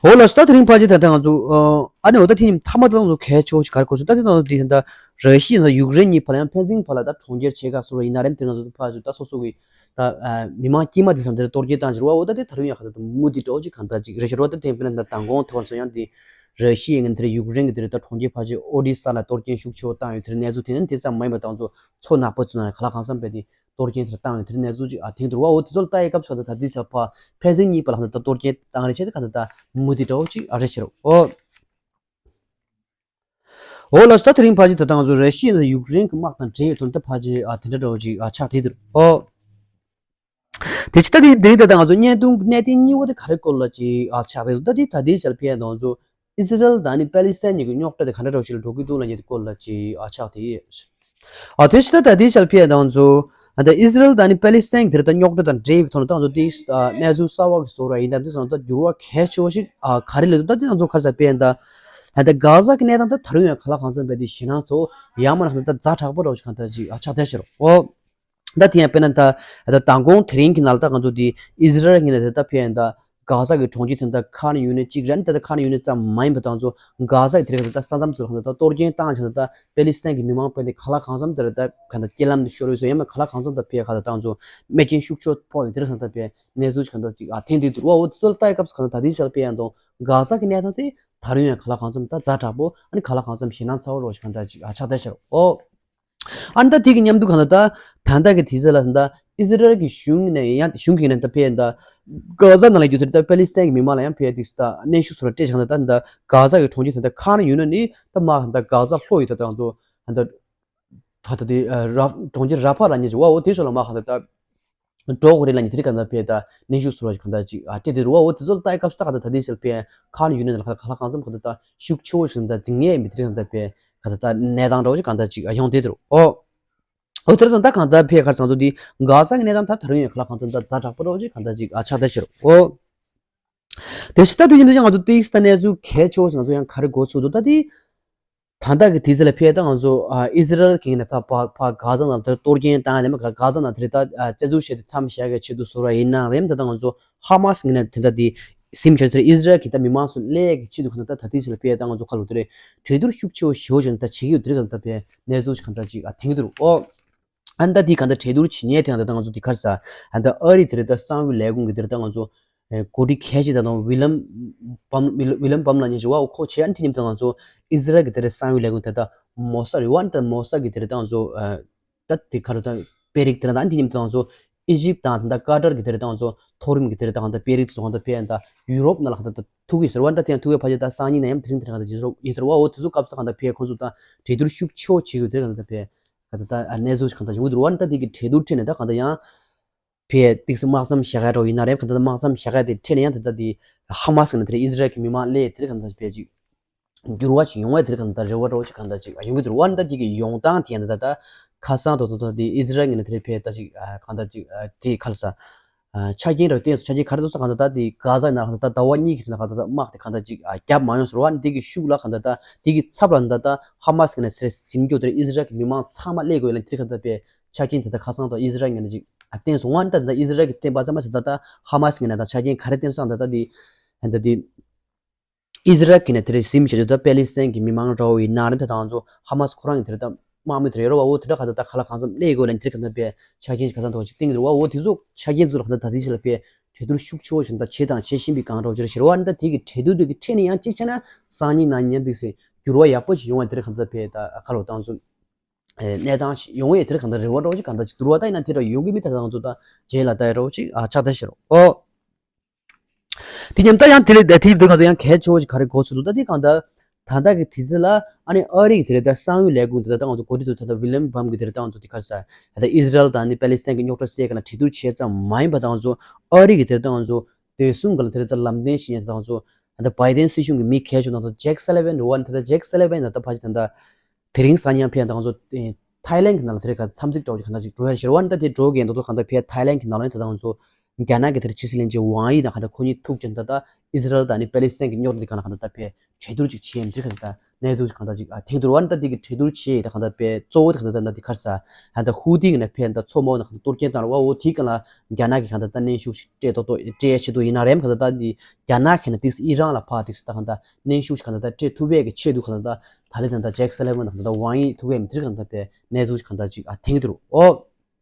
འོ་ལགས་སོ། ད་དེ་རིང་ཕལ་ཆེར་ད་ལྟ་ང་ཚོ་ཨ་ནི་འོ་ད་དེ་ནི་མཐའ་མ་ད་ང་ཚོ་གལ་ཆེ་བོ་ཞིག་ག་རེ་གོ་སོང་ད་དེ་ནང་དེ་ད་ར་ཤི་ཡ་ཡུཀ་རེན་གཉིས་བར་ལ་ཡང་ཕན་ཚུན་བར་ལ་ད་གྲོང་ཁྱེར་ཆེ་ཁག་སོགས་ཡིན་ན་རེད་དེ་ང་ཚོ་ཕལ་ཆེར་ད་སོ་སོ་གི་ད་མི་མང་དཀྱུས་མ་དེ་ཚང་དེར་གཏོར་སྐྱོན་བཏང་ཕྱིར་བ། འོ་ད་དེ་ད་རུང་ཡང་ག་ད་མུ་མཐུད་འགྲོ་ཅིག་གང་ལྟར་ཅིག་རེ་ཞིག་རོ། ད་དེ་དཔེར་ན་ད་མདང་དགོང་དེ་བར་ཚོ་ཡང་དེ་ར་ཤི་ཡ་ངན་དེར་ཡུཀ་རེན་གྱི་དེར་ད་གྲོང་ཁྱེར་ཕལ་ཆེར་ཨོ་ཌི་ས་ལ་གཏོར་སྐྱོན་ཤུགས་ཆེ་བོ་བཏང་ཡོད་དེར་གནས་ཚུལ་དེ་ནི་དེ་ཙམ་མ་ཡིན་པ་ད་ང་ཚོ་མཚོ་ནག་པོ་ཚོ་ནང་ག་ལ་གང་འཚམ་པའི་དེ་གཏོར་སྐྱོན་དེར་བཏང་ཡོད་དེར་གནས་ཚུལ་ཅིག་ཨ་ཐེངས་དུ་རུ་བ། འོ་དེ་ཚོ་ལ་ལྟ་ཡི་སྐབས་སུ་ད་ད་དེ་ཆ་ཕ་ཕན་ཚུན་གཉིས་བར་ལ་ད་གཏོར་སྐྱོན་བཏང་རེ་བྱས་ཏེ་ག་ད་ད་མུ་མཐུད་འགྲོ་ཅིག་ཨ་རེ་ཕྱིར་འོ། འོ་ལགས་སོ། ད་དེ་རིང་ཕལ་ཆེར་ད་ལྟ་ང་ཚོ་ར་ཤི་ཡ་དང་ཡུཀ་རེན་གྱི་དམག་དང་འབྲེལ་ཡོད་དོན་དུ་ཕལ་ཆེར་ཨ་དེ་འདྲ་འདྲ་བོ་ཅིག་ཨ་ཆགས་བསྡད་འདུག་འོ། དེ་ཕྱི་ད་དེ་དེ་ད་ལྟ་ང་ཚོ་བརྙན་ཐུང་གི་གནད་དོན་གཉིས་པ་དེ་ག་རེ་སྐོར་ལ་ཅིག་ཨ་ཆགས་བསྡད་འདུག་ད་དེ་ད་དེ་ཆར་ཕེབས་ང་ཚོ་ཨི་ཟི་རལ་དང་ནི་པེ་ལི་སི་ཐན་གཉིས་ཀྱི་རྙོག་དྲ་དེ་ག་འདྲ་འདྲ་བོ་ཞིག་ལ་འགྲོ་གི་འདུག་ལབ་མཁན་དེ་སྐོར་ལ་ཅིག་ཨ་ཆགས་བསྡད་ཡོད། ཨ་དེ་ཕྱི་ད་ད་དེ་ཆར་ཕེབས་ང་ཚོ་ཨ་ད་ཨི་ཟི་རལ་དང་ནི་པེ་ལི་སི་ཐན་གྱི་དེ་ད་རྙོག་དྲ་དང་འབྲེལ་བའི་ཐོག་ནས་ད་ང་ཚོ་དེ་ཨ་གནས་ཚུལ་གསར་བ་གི་བཟོ་འདྲ་ཡིན་ད་དེ་ཚང་ད་འགྱུར་བ་གལ་ཆེ་བོ་ཞིག་ཨ་ག་རེ་ལས་འདུག་ད་དེ་ང་ཚོ་ག་རེ་ཟེར་ཕེབས་ད་ཨ་ད་གྷ་ཟ་གི་གནས་སྟངས་ད་ད་རུང་ཡང་ག་ལ་གང་འཚམ་པའི་དེ་ཞེད་སྣང་ཚོ་ཡར་མར་ལ་ད་ཛ་དྲག་པོ་འདྲ་བོ་ཞིག་གང་ལྟར་ཅིག་ཨ་ཆགས་བསྡད་ཤག་འོ། ད་དེ་ཡང་དཔེར་ན་ད་ད་མདང་དགོང་དེ་རིང་གི་ནང་ལ་ད་ང་ཚོ་དེ་ཨི་ཟི་རལ་གྱི་ནས་ད་ད་ཕེབས་ཡང་ད་གྷ་ཟ་གི་གྲོང་ཁྱེར་དེ་ད་ཁ་ན་ཡུན་ནས་གཅིག་རེད། ད་ད་ཁ་ན་ཡུན་ནས་ཙམ་མ་ཡིན་པ་ད་ང་ཚོ་གྷ་ཟ་གི་དེ་རིང་ད་ད་ས་མཚམས་ཚོ་ལ་ད་གཏོར་སྐྱོན་བཏང་བྱས་ད་ད་པེ་ལི་སི་ཐན་གྱི་མི་མང་དཔོན་དེ་ག་ལ་གང་འཚམ་དེ་རེད་ད་ག་ད་རྐྱེན་ལམ་དུ་ཤོར་ཡོད་ཟེར་ཡང་མ་ག་ལ་གང་འཚམ་ད་ཕེབས་ག་ད་ད་ང་ཚོ་རྨས་སྐྱོན་ཤུགས་ཆེ་ཕོག་ཡོད་དེ་རིང་ད་ད་ཕེབས་གནས་ཚུལ་ཅིག་ག་ད་ཅིག་ཨ་ཐེངས་འདི་འདུག་བ། འོ་དེ་ཚོ་ལ་ལྟ་ཡི་སྐབས་སུ་ག་ད་ད་དེ་ཆར་ཕེབས་ཡང་དང་གྷ་ཟ་གི་གནས་སྟངས་དེ་ད་རུང་ཡང་ག་ལ་གང་འཚམ་ད་ཛ་དྲག་པོ་ཨ་ནི་ག་ལ་གང་འཚམ་ཞེད་སྣང་ཚ་བོ་རོ་ཞིག་ག་ད་ཅིག་ཨ་ཆགས་བསྡད་ཤག་འོ། ཨ་ནི་ད་དེ་གི་མཉམ་དུ་གང་ལྟར་ད་ད་ལྟ་གི་དུས་ཚོད་ལ་ད་ལྟ་ཨི་ཟི་རལ་གྱི་གཞུང་ནས་ཡང་གཞུང་གི་ནས་ད་ཕེབས་ད་གྷ་ཟ་ནང་ལ་ཡོད་དུས་ད་པེ་ལི་སི་ཐན་གྱི་མི་མང་ལ་ཡང་ཕེབས་དུས་ད་གནོན་ཤུགས་སོགས་ལ་སྤྲད་བཞག་ད་ད་གྷ་ཟ་གི་གྲོང་ཁྱེར་ད་ད་ཁ་ན་ཡུན་ནས་ནི་ད་མ་ད་གྷ་ཟ་ལྷོ་ཡི་ད་ད་ང་ཚོ་ད་ད་ད་དེ་ར་གྲོང་ཁྱེར་ར་ཕ་ལ་ཉེ་ཅིག་བ། འོ་དེ་ཚོ་ལ་མ་གང་ལྟར་ད། འགྲོ་དགོས་རེད་ལབ་ནས་དེ་རིང་གང་ལྟར་ཕེབས་ད་གནོན་ཤུགས་ཚོར་བ་ཞིག་གང་ལྟར་ཅིག་ཨ་སྤྲད་དེ་རུ་བ། འོ་དེ་ཚོ་ལ་ལྟ་ཡི་སྐབས་སུ་ད་གང་ལྟར་ད་དེ་ཚོ་ལ་ཕེབས་ཁ་ན་ཡུན་ནས་ལ་ག་ལ་གང་འཚམ་གང་ལྟར་ད་ཤུགས་ཆེ་བོ་ཞིག་ད་འཛིང་ངེས་མི་དེ་རིང་གང་ལྟར་ཕེབས་གང་ལྟར་ད་གནས་སྟངས་འདྲ་བོ་ཞིག་གང་ལྟར་ཅིག་ཨ་ཡོང་བསྡད་དེ་རུ་ཨོ། འོ་དེ་རིང་ད་གང་ལྟར་ཕེབས་ཁར་ཚང་ཚོ་དེ་གྷ་ཟ་གི་གནས་སྟངས་ད་ད་རུང་ཡང་ག་ལ་གང་འཚམ་ད་ཛ་དྲག་པོ་འདྲ་བོ་ཞིག་གང་ལྟར་ཅིག་ཨ་ཆགས་བསྡད་ཤག་རུ་ཨོ། དེ་ཕྱི་ད་དེ་ཡིན་དུས་ཀྱང་ང་ཚོ་ཏིག་ས་གནས་ཚུལ་གལ་ཆེ་བོ་ཞིག་ང་ཚོ་ཡང་ག་རེ་གོ་ཚུལ་འདུག་ད་དེ། ད་ལྟ་གི་དུས་ཚོད་ལ་ཕེབས་ད་ང་ཚོ་ཨ་ཨི་ཟི་རལ་གྱི་ནས་ད་ཕ་ཕ་གྷ་ཟ་ནང་དེར་གཏོར་སྐྱོན་བཏང་ཡ་ལས་མ་གྷ་གྷ་ཟ་ནང་དེར་ད་ཨ་བཙན་འཛུལ་བྱས་ཏེ་མཚམས་བཞག་གི་ཆེད་དུ་བཟོ་ར་ཡིན་ན་རེད། ད་ལྟ་ང་ཚོ་ཧ་མ་སི་གི་ནས་དེ་ད་དེ་ཟིན་བྱས་དེར་ཨི་ཟི་རལ་གྱི་ད་མི་མང་ཚོ་སླེབས་ཀྱི་ཆེད་དུ་གང་ལྟར་ད་ད་དུས་ཚོད་ལ་ཕེབས་ད་ང་ཚོ་ཁ་ལོ་དེ་རེད་གྲོས་བསྡུར་ཤུགས་ཆེ་བོ་ཞེ་བོ་བྱས་ནས་ད་བྱེད་ཀྱི་ཡོད་དེ་རེད། གང་ལྟར་ཕེབས་གནས་ཚུལ་གང་ལྟར་ཅིག་ཨ་ཐེངས་དུ་རུ་ཨོ། ཨ་ནི་ད་དེ་གང་ལྟར་གྲོས་བསྡུར་བྱེད་མཁན་དེ་ཡང་ད་ལྟ་ང་ཚོ་དེ་གར་ས་ཨ་ནི་ད་ཨ་རི་དེ་རེད་ད་གསང་བའི་ལས་ཁུངས་ཀྱི་དེ་རེད་ད་ང་ཚོ་ཨེ་འགོ་ཁྲིད་གལ་ཆེ་ད་དང་ཝི་ལམ་བམ་ཝི་ལམ་བམ་ལ་ཉེ་ཞུ་བ་ཁོ་བྱས་ཨ་ནི་དེ་ཉིན་ད་ང་ཚོ་ཨི་ཟི་རལ་གྱི་དེ་རེད་གསང་བའི་ལས་ཁུངས་དེ་ད་མོ་སཱ་རེད་བ། ཨ་ནི་ད་མོ་སཱ་གི་དེ་རེད་ད་ང་ཚོ་ཨ་ད་དེ་གར་ད་དཔོན་རིགས་དེ་རེད་ད་ཨ་ནི་དེ་ཉིན་ད་ང་ཚོ་ཨི་ཇིབ་དང་དེ་ད་ཀ་ཏར་གྱི་དེ་རེད་ད་ང་ཚོ་མཐོ་རིམ་གྱི་དེ་རེད་ད་ང་ད་དཔོན་རིགས་དེ་ཚོ་གང་ད་ཕེབས་ཨ་ནི་ད་ཡུ་རོབ་ནང་ལ་གང་ད་ཐུག་གི་ཟེར་བ། ཨ་ནི་ད་དེ་ཡང་ཐུག་གི་ཕ་ཆེ་ད་སང་ཉིན་ནས་ཡང་དེ་རིང་དེ་རེད་གང་ད་ཡུ་རོབ་ཡིན་ཟེར་བ། འོ་དེ་ཚོ་སྐབས་སུ་གང་ད་ཕེབས་ཁོང་ཚོ་ད་གྲོས་བསྡུར་ཤུགས་ཆེ་བོ་བྱེད་དགོས་དེ་རེད་གང་ད་ཕེབས། ག་ད་ད་གནས་ཚུལ་གང་ད་ཡོང་གི་འདུག་ར། ཨ་ནི་ད་དེ་གི་གྲོས་བསྡུར་ཁྲོད་ནས་ད་གང་ད་ཡང་ཕེ་ཏིག་སི་དམག་མཚམས་བཞག་ཡ་འདྲ་བོ་ཡིན་ན་རེད། གང་ད་དམག་མཚམས་བཞག་ཡ་དེ་ཁྲོད་ནས་ཡང་ད་ད་དེ་ཧ་མ་སི་ནས་དེ་ཨི་ཟི་རལ་གྱི་མི་མང་སླེབས་དེ་གང་ད་ཕེ་ཅིག་འགྱུར་བ་ཅིག་ཡོང་བ་དེ་གང་ད་རེ་བ་འདྲ་བོ་ཅིག་གང་ད་ཅིག་ཡོང་གི་འདུག་ར། ཨ་ནི་ད་དེ་གི་ཡོང་སྟངས་དེ་ཡང་ད་ད་ཁ་སང་དོ་དོ་ད་དེ་ཨི་ཟི་རལ་ངོས་ནས་དེ་ཕེ་ད་ཅིག་གང་ད་ཅིག་དེ་ཁ་ལ་ས། ཆ་རྐྱེན་ར་བརྟེན་སོང་། ཆ་རྐྱེན་ག་རེ་བཟོ་གང་ལྟར་ད་དེ་གྷ་ཟ་ནང་གང་ལྟར་ཟླ་བ་གཉིས་ཀྱི་རིང་ལ་གང་ལྟར་དམག་དེ་གང་ལྟར་ཅིག་ཨ་བརྒྱབ་མ་ཡོང་ཟེར་བ། ཨ་ནི་དེ་གི་ཤུགས་ལ་གང་ལྟར་ད་དེ་གི་ཚབ་ལ་གང་ལྟར་ད་ཧ་མ་སི་གི་ནས་ཟེར་ཟིན་སྐྱོ་དེར་ཨི་ཟི་རལ་གྱི་མི་མང་ཚང་མ་སླེབས་དགོས་ལ་དེ་གང་ལྟར་པའི་ཆ་རྐྱེན་དེ་ད་ཁ་སང་དང་ཨི་ཟི་རལ་ངོས་ནས་ཅིག་ཨ་བརྟེན་སོང་བ། ཨ་ནི་ད་ད་ཨི་ཟི་རལ་གྱི་བརྟེན་པ་ཚང་མ་ཟེར་ད་ད་ཧ་མ་སི་གི་ནས་ད་ཆ་རྐྱེན་ག་རེ་བརྟེན་སོང་ད་ད་དེ་ད་དེ། ཨི་ཟི་རལ་གྱི་ནས་དེ་རེད་ཟིན་བྱེད་དུ་ད་པེ་ལི་སི་ཐན་གྱི་མི་མང་འདྲ་བོ་ཡིན་ན་རེད། ད་ང་ཚོ་ཧ་མ་སི་ཁོ་རང་གི་དེ་རེད་ད་དམག་མི་དེ་རེད་རོ་བ། འོ་དེ་འདྲ་ག་ད་ད་ག་ལ་གང་འཚམ་སླེབས་དགོས་ལ་དེ་རེད་ག་ད་པའི་ཆ་རྐྱེན་ག་ཚང་ཐོག་ཅིག་བཏིང་གི་རེད་བ། འོ་དེ་ཚོ་ཆ་རྐྱེན་ཚོ་ལ་ག་ད་ད་དེ་ཆ་ལ་པའི་གྲོས་ གྲོས་བསྡུར་ཤུགས་ཆེ་བོ་ཞིག་ད་བྱས་དང་བྱེད་བཞིན་པའི་སྒང་རོགས་ཅིག་རེད་ཟེར་བ། ཨ་ནི་ད་དེ་གི་གྲོས་བསྡུར་དེ་གི་ཁྲོད་ནས་ཡང་གཅིག་བྱས་ན་སང་ཉིན་གནངས་ཉིན་འདུག་སེ་འགྱུར་བ་ཡག་པོ་ཞིག་ཡོང་བ་དེ་རིང་ཁ་ད་ཕེ་ད་ཁ་ལོ་བཏང་ཚུལ། གནས་སྟངས་ཤིག་ཡོང་ཡས་དེར་གང་ལྟར་རེ་བ་འདྲ་བོ་ཅིག་གང་ལྟར་ཅིག་འདུག་ར། ད་ཡིན་ན་དེ་འདྲ་ཡོང་གི་མེད་ད་ང་ཚོ་ད་རྗེས་ལ་ལྟ་ཡ་འདྲ་བོ་ཅིག་ཨ་ཆགས་ད་ཤི་རོ། ཨོ། དེ་མཉམ་ད་ཡང་དེ་ལས་དེའི་བར་ང་ཚོ་ཡང་གལ་ཆེ་བོ་ཅིག་ག་རེ་གོ་ཚུལ་འདུག་ད་དེ་གང་ལྟར་ད་ལྟ་གི་དུས་ཚོད་ལ་ཨ་ནི་ཨ་རི་གི་དེ་ལས་ད་གསང་བའི་ལས་ཁུངས་དེ་ད་ད་ང་ཚོ་གོ་སྒྲིག་ཏུ་ད་ད་ཝི་ལིམ་བྷམ་གི་དེ་ལས་ད་ང་ཚོ་དེ་ག་རེ་ཟེར་ད་ད་ཨི་ཟི་རལ་དང་ཨ་ནི་པེ་ལི་སི་ཐན་གི་རྙོག་དྲ་སེལ་ག་ན་གྲོས་བསྡུར་བྱས་ཙམ་མ་ཡིན་པ་ད་ང་ཚོ་ཨ་རི་གི་དེ་ལས་ད་ང་ཚོ་དེ་གསུམ་ག་ལ་དེ་ལས་ད་ལམ་སྟོན་བྱེད་ཡས་ད་ང་ཚོ་ད་ད་བྷའི་ཌེན་སྲིད་གཞུང་གི་མི་གལ་ཆེ་ན་ད་ཇེག་སེ་ལི་ཝན་རེད་བ། ད་ད་ཇེག་སེ་ལི་ཝན་ད་ད་ཕ་ཅི་ད་ད། དེ་རིང་སང་ཉིན་ཕེབས་ང་ཚོ་ཨེ་ཐའི་ལན་གྱི་ནང་ལ་དེ་རིང་ག་མཚམས་ཚིགས་འདྲ་བོ་ཅིག་གང་ལྟར་ཅིག་འགྲོ་ཡ་ཞེས་པ་ནི་ད་དེ་འགྲོ་གི་འདུག་ད་གང་ལྟར་ཕེབས་ཐའི་ལན་གྱི་ནང་ལ་ནི་ད་ལྟ་ང་ཚོ་རྒྱ་ནག་གི་དེ་རིང་ཕྱི་སྲིད་བློན་ཆེན་ཝང་ཡི་དང་གང་ལྟར་ཁོ་གཉིས་ཐུག་ཅིང་ད་ལྟ་ཨི་ཟི་རལ་དང་ནི་པེ་ལི་སི་ཐན་གྱི་རྙོག་དྲ་དེ་ག་ན་གང་ལྟར་ད་ཕེབས་གྲོས་བསྡུར་ཅིག་བྱས་ཡིན་དེ་གང་ལྟར་གནས་ཚུལ་ཅིག་གང་ལྟར་ཅིག་ཨ་ཐེངས་དུ་ར་ནི་ད་དེ་གི་གྲོས་བསྡུར་བྱས་ཡི་ད་གང་ལྟར་ཕེབས་གཙོ་བོ་དེ་གང་ལྟར་ད་ད་དེ་ག་རེ་ཟེར་ད་ད་ཧུ་ཏི་གི་ནི་ཕེབས་ད་མཚོ་མོ་ནི་གང་ལྟར་གཏོར་སྐྱོན་བཏང་ར་བ། འོ་དེའི་སྒང་ལ་རྒྱ་ནག་གི་གང་ལྟར་ད་གནོན་ཤུགས་ཤིག་སྤྲད་ཏོག་ཏོ་སྤྲད་ཆེད་དུ་ཡིན་ན་རེམ་གང་ལྟར་ད་དེ་རྒྱ་ནག་གི་ནི་དེ་ཨི་རན་ལ་ཕར་དེ་ད་གང་ལྟར། གནོན་ཤུགས་ཤིག་གང་ལྟར་ད་སྤྲད་ཐུབ་པའི་གི་ཆེད་དུ་གང་ལྟར་ད་ད་ལེ་ད་ད་ཇེག་སེ་ལི་ཝན་དང་གང་ལྟར་ཝང་ཡི་ཐུག་པའི་མི་དེར་གང་ལྟར་པའི་གནས་ཚུལ་གང་ལྟར་ཅིག་ཨ་ཐེངས་དུ་རུ་ཨོ།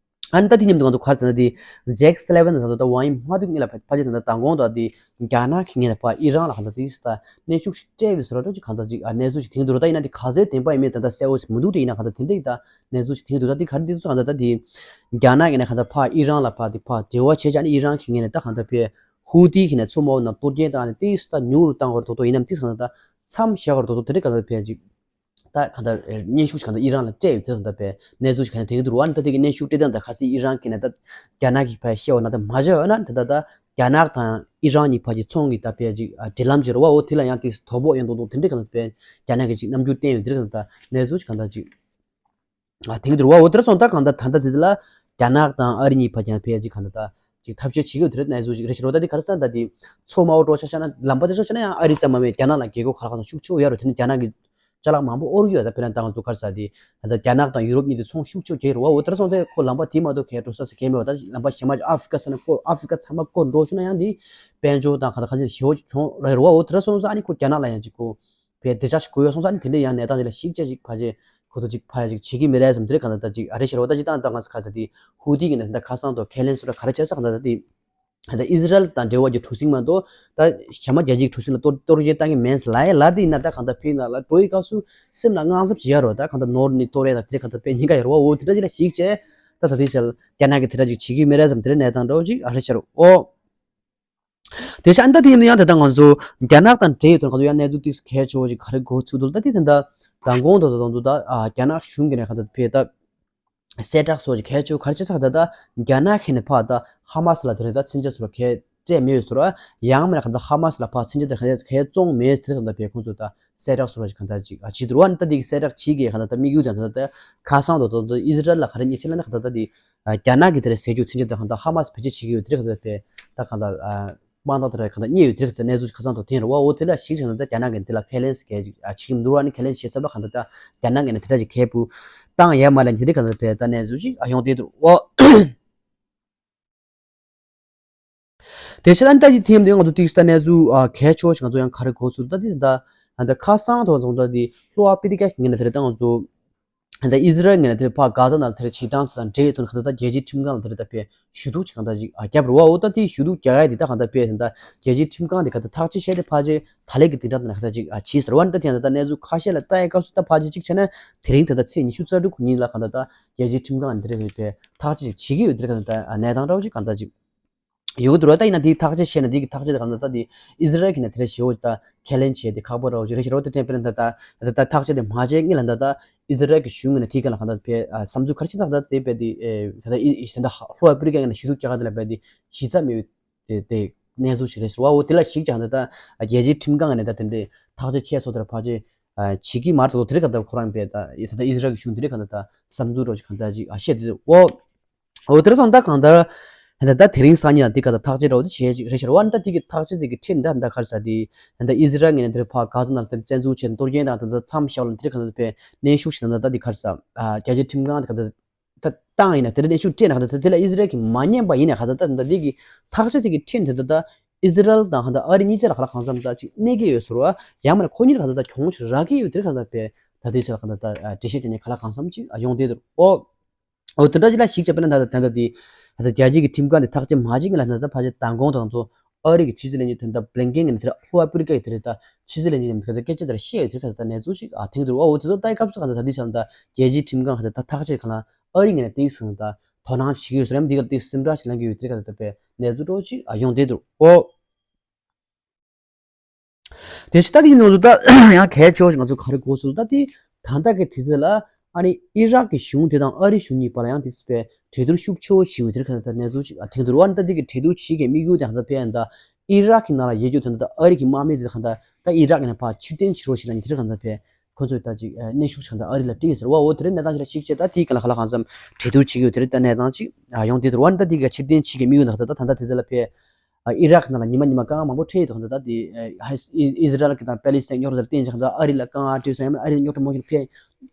ཨ་ནི་ད་དེ་མཉམ་དུ་གང་ལྟར་ག་རེ་ཟེར་ན་དེ་ཇེག་སེ་ལི་ཝན་དང་གང་ལྟར་ཝང་ཡི་མ་ཐུག་ངེས་ལ་ཕ་ཕ་ཅི་ད་ད་མདང་དགོང་དག་དེ་རྒྱ་ནག་གི་ངོས་ལ་ཕར་ཨི་རན་ལ་གང་ལྟར་དེ་ད་གནོན་ཤུགས་ཤིག་སྤྲད་པའི་བཟོ་འདྲ་ཅིག་གང་ལྟར་ཅིག་ཨ་གནས་ཚུལ་ཞིག་ཐེངས་དུ་རུ། ད་ཡིན་ན་དེ་ག་ཚོད་བདེན་པ་ཡིན་མིན་ད་ད་གསལ་བོ་ཞིག་མི་འདུག་དེ་ཡིན་ན་གང་ལྟར་དེ་འདྲ་ཡིན་ད་གནས་ཚུལ་ཞིག་ཐེངས་དུ་ད་དེ་ག་རེ་འདི་ཚོ་གང་ལྟར་ད་དེ་རྒྱ་ནག་གི་ནས་གང་ལྟར་ཕར་ཨི་རན་ལ་ཕར་དེ་ཕར་འབྲེལ་བ་བྱས་ཅིག་ཨ་ནི་ཨི་རན་གི་ངོས་ནས་ད་གང་ལྟར་པའི་ཧུ་ཏི་གི་ནས་མཚོ་མོ་ནང་གཏོར་སྐྱོན་བཏང་ནས་ཏིས་ད་ཉུང་རུ་བཏང་བར་དོ་དོ་ཡིན་ནམ་ཏིས་གང་ལྟར་ད་མཚམས་བཞག་བར་དོ་དོ་དེ་འདྲ་གང་ལྟར་ཕེབས་ཅིག་ད་གང་ལྟར་གནོན་ཤུགས་ཤིག་གང་ལྟར་ཨི་རན་ལ་སྤྲད་ཡོད་དེ་གང་ལྟར་པའི་གནས་ཚུལ་ཞིག་གང་ལྟར་ཐེངས་དུ་རུ་བ་ནི་ད་དེ་གི་གནོན་ཤུགས་སྤྲད་སྟངས་ད་ཁ་སང་ཨི་རན་གྱི་ནས་ད་རྒྱ་ནག་གི་ཕར་བཤད་བ་ན་ད་མ་བྱས་འོ་ན་ད་ད་ད་རྒྱ་ནག་དང་ཨི་རན་གཉིས་བར་གྱི་ཚོང་གི་ད་ཕེབས་ཅིག་ཨ་འབྲེལ་ལམ་ཅིག་རུ་བ་འོ་དེ་ལ་ཡང་ཏིས་དོ་ཕོག་ཡོང་དོ་དོ་དེ་འདྲ་གང་ལྟར་པའི་རྒྱ་ནག་གི་ཅིག་རྣམ་འགྱུར་བསྟན་ཡོད་དེ་གང་ལྟར་གནས་ཚུལ་ཞིག་གང་ལྟར་ཅིག་ཨ་ཐེངས་དུ་རུ་བ་འོ་དེར་སོང་ད་གང་ལྟར་ད་ལྟ་དེ་ལ་རྒྱ་ནག་དང་ཨ་རི་གཉིས་བར་གྱི་ཕེབས་ཅིག་གང་ལྟར་ད་ཅིག་ཐབས་ཤེས་བྱེད་ཀྱི་ཡོད་དེ་རེད། གནས་ཚུལ་ཅིག་རེད་ཤི་རོ། ད་དེ་ག་རེ་ཟེར་ན་ད་དེ་མཚོ་དམར་པོ་འགྲོ་ཆ་ཆ་ན་ལམ་པ་དེ་ཆ་ཆ་ན་ཡང་ཨ་རི་ཙམ་མ་མེད་རྒྱ་ནག་ལ་རྒྱལ་ཁོག་ག་རེ་གང་ཤུགས་ཆེ་བོ་ཡོད་རེད། དེ་ནི་རྒྱ་ནག་གི་ཅ་ལག་མང་པོ་ཨོ་རུ་ཡོད། ད་དཔེར་ན་ད་ང་ཚོ་ག་རེ་ཟེར་དེ་ད་རྒྱ་ནག་དང་ཡུ་རོབ་གཉིས་དེ་ཚོང་ཤུགས་ཆེ་བོ་རྒྱག་རེད་བ། འོ་དེར་སོང་དེ་ཁོ་ལམ་པ་དེ་མ་གཏོགས་གའི་འགྲོ་ས་ཟེར་གའི་མེད་བ། ད་ལམ་པ་གཞན་མ་ཨ་ཧྥི་ཀ་ཟེར་ན་ཁོ་ཨ་ཧྥི་ཀ་ཚང་མ་སྐོར་འགྲོ་བྱུང་ན་ཡང་དེ་དཔལ་འབྱོར་དང་ག་ད་ག་ཚོད་ཞེ་བོ་ཅིག་གྱོང་རག་རེད་བ། འོ་དེར་སོང་ཙང་ཨ་ནི་ཁོ་རྒྱ་ནག་ལ་ཡང་ཅིག་ཁོ་བས་བདེ་འཇགས་ཤིག་དགོས་ཡོད་སོང་ཙང་ཨ་ནི་དེ་འདྲ་ཡང་གནས་སྟངས་ཅིག་ལ་ཞིག་བྱས་ཅིག་ཕར་ཅིག་ཁོ་ཚོ་ཅིག་ཕར་ཅིག་བྱེད་ཀྱི་མི་རེད་བསམ་དེ་རེད། གང་ལྟར་ད་ཅིག་ཨ་རེ་ཤི་རོ། ད་ཅིག་ད་ད་ང་ཚོ་ག་རེ་ཟེར་དེ་ཧུ་ཏི་གི་ནས་ད་ཁ་སང་དུ་ཁས་ལེན་སུ་ར་ག་རེ་བྱས་ས་གང་ལྟར་ད་དེ་ད་ཨི་ཟི་རལ་དང་འབྲེལ་བ་གྱི་གྲུ་གཟིངས་མ་གཏོགས་ད་གཞན་མ་རྒྱལ་སྤྱིའི་གྲུ་གཟིངས་ལ་གཏོར་གཏོར་རྒོལ་བཏང་གི་མེད་ལབ་ཡ་ལབ་དེ་ཡིན་ན་ད་གང་ལྟར་ཕིན་ལ་ལ་འགྲོ་ཡི་སྐབས་སུ་སེམས་ལ་དངངས་འཚབ་བྱེད་ཡ་རོ། ད་གང་ལྟར་ནོར་ནི་གཏོར་ཡ་ད་དེ་གང་ལྟར་དཔེ་ཉེན་ཁ་ཡོད་རོ། འོ་དེ་འདྲ་ཅིག་ལ་ཞིག་བྱས་ད་ད་དེ་ཆ་རྒྱ་ནག་གི་དེ་འདྲ་ཅིག་བྱེད་ཀྱི་མི་རེད་བསམ་དེ་འདྲ་གནས་སྟངས་འདྲ་བོ་ཅིག་ཨ་རེ་ཤི་རོ། འོ། དེ་ཆ་ཨ་ནི་ད་དེ་ཡིན་ན་ཡང་ད་ལྟ་ང་ཚོ་རྒྱ་ནག་དང་འབྲེལ་ཡོད་དོན་ང་ཚོ་ཡང་གནས་ཚུལ་ཏོག་ཙམ་གལ་ཆེ་བོ་ཞིག་ག་རེ་གོ་ཚུལ་འདུག་ད་དེ་ད་ལྟ་མདང་དགོང་དུ་ད་དུང་ད་ཨ་རྒྱ་ནག་གཞུང་གི་ནས་ག་ད་ཕེ་ད་གསལ་བསྒྲགས་སོགས་ཀྱི་གལ་ཆེ་བོ་ག་རེ་བྱས་ཚར་ད་ད་རྒྱ་ནག་གི་ནས་ཕར་ད་ཧ་མ་སི་ལ་དེ་རིང་ད་མཚོན་ཆ་སོགས་གས་སྤྲད་མེད་ཟེར་བ། ཡང་མིན་ན་ག་ད་ཧ་མ་སི་ལ་ཕར་མཚོན་ཆ་དེ་གས་གས་བཙོང་མེད་ཟེར་ག་ད་ཕེ་ཁོང་ཚོ་ད་གསལ་བསྒྲགས་སོགས་ཀྱི་ག་ད་ཅིག་ཨ་བྱེད་འདུག་བ། ད་དེ་གི་གསལ་བསྒྲགས་བྱེད་ཀྱི་ག་ད་ད་དམིགས་ཡུལ་དང་ད་ད་ཁ་སང་དུ་ད་ད་ཨི་ཟི་རལ་ལ་ག་རེ་བརྙས་བཅོས་ལ་ན་ག་ད་ད་དེ་རྒྱ་ནག་གི་དེ་རེད་ཟེར་རྒྱུ་མཚོན་ཆ་དེ་ག་ད་ཧ་མ་སི་བེད་སྤྱོད་བྱེད་ཀྱི་ཡོད་དེ་རེད། ག་ད་ཕེ་ད་ག་ད་དཔང་རྟགས་དེ་ར་གང་ལྟར་རྙེད་ཡོད་དེ་རེད། གང་ལྟར་གནས་ཚུལ་ཁ་སང་ཐོག་ཐོན་རེད་བ། འོ་དེ་ལ་གཞིགས་བྱས་ན་ད་རྒྱ་ནག་གིས་འདི་ལ་ཁས་ལེན་ཟེར་གྱི་ཅིག་ཨ་བྱེད་ཀྱི་མི་འདུག་བ། ནི་ཁས་ལེན་བྱེད་ཚར་བ་གང་ལྟར་ད་རྒྱ་ནག་གིས་ནི་དེ་འདྲ་ཅིག་ཁས་ཕུ་བཏང་ཡ་མ་ལན་དེ་རིགས་གང་ལྟར་དཔེ་ད་གནས་ཚུལ་ཅིག་ཨ་ཡོང་བསྡད་འདུག་འོ། དེ་ཕྱིར་ཨ་ནི་ད་ཅིག་ཐེངས་འདི་ང་ཚོ་ཏིག་ས་གནས་ཚུལ་ཨ་གལ་ཆེ་བ་ཞིག་ང་ཚོ་ཡང་ག་རེ་གོ་ཚུལ་ད་དེ་ད་ད་ཁ་སང་ཐོག་ཚོང་ད་དེ་ལྷོ་ཨ་ཕི་རི་ཀ་གི་ངོས་ནས་དེ་རེད། ད་ང་ཚོ། ད་ཨི་ཟི་རལ་ངོས་ནས་དེ་ཕར་གྷ་ཛ་ནང་དེར་བྱེད་སྟངས་ཚོ་དང་འབྲེལ་དོན་ག་ད་ད་རྒྱལ་སྤྱིའི་ཁྲིམས་ཁང་ལ་དེར་ད་ཕེ་ཞུ་གཏུག་ཅིག་གང་ད་ཅིག་ཨ་བརྒྱབ་རེད་བ། འོ་ད་དེ་ཞུ་གཏུག་རྒྱག་ཡ་དེ་ད་གང་ད་ཕེ་ད་རྒྱལ་སྤྱིའི་ཁྲིམས་ཁང་དེ་ག་ད་ཐག་གཅོད་བྱས་ཏེ་ཕལ་ཆེར་ད་ལན་གི་དེ་འདྲ་ད་ན་ག་ད་ཅིག་ཨ་བྱས་ཟེར་བ། ད་དེ་ཡང་ད་ད་གནས་ཚུལ་ཁ་ཤས་ལ་ལྟ་ཡ་སྐབས་སུ་ད་ཕལ་ཆེར་གཅིག་བྱས་ན་དེ་རིང་ད་ད་ཚེས་ཉི་ཤུ་རྩ་དྲུག་གི་ཉིན་ལ་གང་ད་ད་རྒྱལ་སྤྱིའི་ཁྲིམས་ཁང་དེ་རེད་ཕེ་ཐག་གཅོད་ཅིག་བྱེད་ཀྱི་ཡོད་དེ་ག་ད་ད་གནས་སྟངས་འདྲ་བོ་ཅིག་གང་ད་ཅིག་ཡོང་གི་འདུག་ར། ད་ཡིན་ན་དེའི་ཐག་གཅོད་བྱས་ན་དེ་གི་ཐག་གཅོད་དེ་གང་ལྟར་ད་དེ་ཨི་ཟི་རལ་གྱི་ནས་དེ་འདྲ་ཞེ་བོ་ད་ཁས་ལེན་བྱས་ཏེ་ཁག་པོ་འདྲ་བོ་ཅིག་རེད་ཤི་རོ། དེ་ཐེངས་དཔེར་ན་ད་ད་ད་ཐག་གཅོད་དེ་མ་བྱས་སྔོན་ལ་ད་ད་ཨི་ཟི་རལ་གྱི་གཞུང་གི་ནས་དེའི་སྒང་ལ་གང་ལྟར་ཕེ་ཨ་བསམ་ཚུལ་ག་རེ་བྱས་ད་གང་ལྟར་དེ་དཔེ་དེ་ཨེ་ད་ད་ཨི་ད་ད་ལྷོ་ཨ་ཕི་རི་ཀ་གི་ནས་ཞུ་གཏུག་རྒྱག་ག་དེ་ལ་དཔེ་དེ་གཞི་རྩ་མེད་པའི་དེ་དེ་གནས་ཚུལ་ཞིག་རེད་ཤི་རོ། འོ་དེ་ལ་གཞིགས་ཀྱང་ད་ད་རྒྱལ་སྤྱིའི་ཁྲིམས་ཁང་གི་ནས་ད་དེ་འདྲའི་ཐག་གཅོད་བྱས་སོ་དེ་ལ་ཕལ་ཆེར་ཨ་བྱེད་ཀྱི་མ་རེད་དོ། དེ་རིགས་གང་ལྟར་ཁོ་རང་པས་ད་ད་ཨི་ཟི་རལ་གྱི་གཞུང་དེ་རིགས་གང་ལྟར་ད་བསམ་ཚུལ་འདྲ་བོ་ཅིག་གང་ལྟར་ཅིག་ཨ་བཤད་དེ་འོ། འོ་དེ་རིགས་སོང་ད་གང་ལྟར་ད་ད་དེ་རིང་སང་ཉིན་ལ་དེ་ག་ད་ཐག་གཅོད་འདྲ་བོ་དེ་བྱས་ཅིག་རེད་ཤི་རོ། ད་དེ་གི་ཐག་གཅོད་དེ་གི་ཁྲིད་ད་ད་ག་རེ་ཟེར་དེ་ད་ད་ཨི་ཟི་རལ་ངོས་ནས་དེར་ཕར་གྷ་ཛ་ནང་དེར་བཙན་འཛུལ་བྱས་ནས་གཏོར་སྐྱོན་དང་ད་ད་མཚམས་བཞག་ལ་དེ་རིགས་གང་ལྟར་པས་གནོན་ཤུགས་ཤིག་ད་ད་ད་དེ་ག་རེ་ཟེར་ཨ་རྒྱལ་སྤྱིའི་ཁྲིམས་ཁང་དེ་ག་ད་ད་བཏང་ཡིན་ན་དེ་འདྲ་གནོན་ཤུགས་སྤྲད་ན་ག་ད་ད་དེ་ལ་ཨི་ཟི་རལ་གྱིས་མ་ཉན་པ་ཡིན་ན་ག་ད་ད་ད་དེ་གི་ཐག་གཅོད་དེ་གི་ཁྲིད་དེ་ད་ད་ཨི་ཟི་རལ་དང་ག་ད་ཨ་རི་གཉིས་ཆ་ལ་ག་ལ་གང་འཚམ་ད་ཅིག་གནོད་ཀྱི་ཡོད་ཟེར་བ། ཡང་མིན་ན་ཁོ་གཉིས་ལ་ག་ད་ད་གྱོང་ཞིག་རག་གི་ཡོད་དེ་རིགས་ག་ད་པས་ད་དེ་ཆ་ལ་ག་ད་ད་འགྲེལ་བཤད་དེ་ནས་ག་ལ་གང་འཚམ་ཅིག་ཡོང་བསྡད་འདུག་འོ། འོ་དེ་འདྲ་ཅིག་ལ་ཞིག་བྱས་པ་ན་ད་ལྟ་ད་ལྟ་དེ་ད་ལྟ་རྒྱལ་སྤྱི་གི་ཁྲིམས་ཁང་དེ་ཐག་གཅོད་མ་བྱེད་ངེས་ལ་ད་ལྟ་ཕལ་ཆེར་མདང་དགོང་དང་ཚོ་ཨ་རི་གི་ཕྱི་སྲིད་བློན་ཆེན་དེ་ད་བླིན་ཀེན་གྱི་དེ་ལ་ལྷོ་ཨ་ཕི་རི་ཀ་གི་དེ་རེད་ད་ཕྱི་སྲིད་བློན་ཆེན་གྱི་དེ་སྐད་ཆ་དེ་ར་བཤད་ཡོད་དེ་ཁ་ད་ལྟ་གནས་ཚུལ་ཞིག་ཨ་ཐེངས་དུ་རུ་ཨ་འོ་དེ་ཚོ་ལྟ་ཡི་སྐབས་སུ་ག་ད་ད་དེ་ཆ་ད་རྒྱལ་སྤྱིའི་ཁྲིམས་ཁང་ག་ད་ད་ཐག་གཅོད་ག་ལ་ཨ་རི་ངོས་ནས་ཏིག་སོང་ད་དོ་སྣང་བྱེད་ཀྱི་ཡོད་ཟེར་ཡང་འདི་ག་ཏིག་སེམས་ཁྲལ་ཞིག་ལངས་ཀྱི་ཡོད་དེ་ག་ད་ད་པའི་གནས་ཚུལ་འདྲ་ཞིག་ཨ་ཡོང་བསྡད་འདུག་ཨོ། དེ་ཕྱི་ད་དེ་ཡིན་ནོ་ད་ཡང་གལ་ཆེ་བ་ཞིག་ང་ཚོ་ག་རེ་གོ་སོང་ད་དེ་ད་ལྟ་གི་དུས་ཚོད་ལ་ཨ་ནི་ཨི་རག་གི་གཞུང་དེ་དང་ཨ་རི་གཞུང་གཉིས་བར་ལ་ཡང་དེ་ཚོ་པའི་གྲོས་བསྡུར་ཤུགས་ཆེ་བོ་ཞིག་ཡོད་དེར་ག་ད་གནས་ཚུལ་ཅིག་ཨ་ཐེངས་དུ་རུ་ཨ་ནི་ད་དེ་གི་གྲོས་བསྡུར་བྱེད་ཀྱི་དམིགས་ཡུལ་དེ་ག་ད་ཕན་ཡང་ད་ཨི་རག་གི་ནང་ལ་ཡོད་རྒྱུ་དེ་ད་ཨ་རི་གི་དམག་མི་དེ་ག་ད་ད་ཨི་རག་གི་ནང་ཕར་ཕྱིར་འཐེན་བྱེད་རོགས་ཞེས་ལ་ཉི་ཐེར་ག་ད་ཕན་ཁོ་ཚོས་ད་ཅིག་གནོན་ཤུགས་ཆགས་ད་ཨ་རི་ལ་སྤྲད་ཟེར་བ་འོ་དེ་རིང་གནས་སྟངས་ཅིག་ལ་ཞིག་བྱས་ད་དེ་ག་ལ་ག་ལ་གང་འཚམ་གྲོས་བསྡུར་བྱེད་ཀྱི་ཡོད་དེ་རིང་ད་གནས་སྟངས་ཅིག་ཡོང་བསྡད་འདུག་རུ་ཨ་ནི་ད་དེ་ག་ཕྱིར་འཐེན་བྱེད་ཀྱི་དམིགས་ཡུལ་དེ་ག་ད་ད་ད་ལྟ་དེ་ཚོ་ལ་ཕན། ཨི་རག་ནང་ལ་ཉི་མ་ཉི་མ་དཀའ་ངལ་མང་པོ་འཕྲད་ཡོད་དོ་ད་ལྟ་དེ་ཨི་ཟི་རལ་གྱི་དང་པེ་ལི་སི་ཐན་རྙོག་དྲ་དང་བསྟན་ཅིག་ད་ཨ་རི་ལ་དཀའ་ངལ་འཕྲད་སོང་ཡང་ཨ་རི་རྙོག་དྲ་མང་ཞིག་འཕེལ་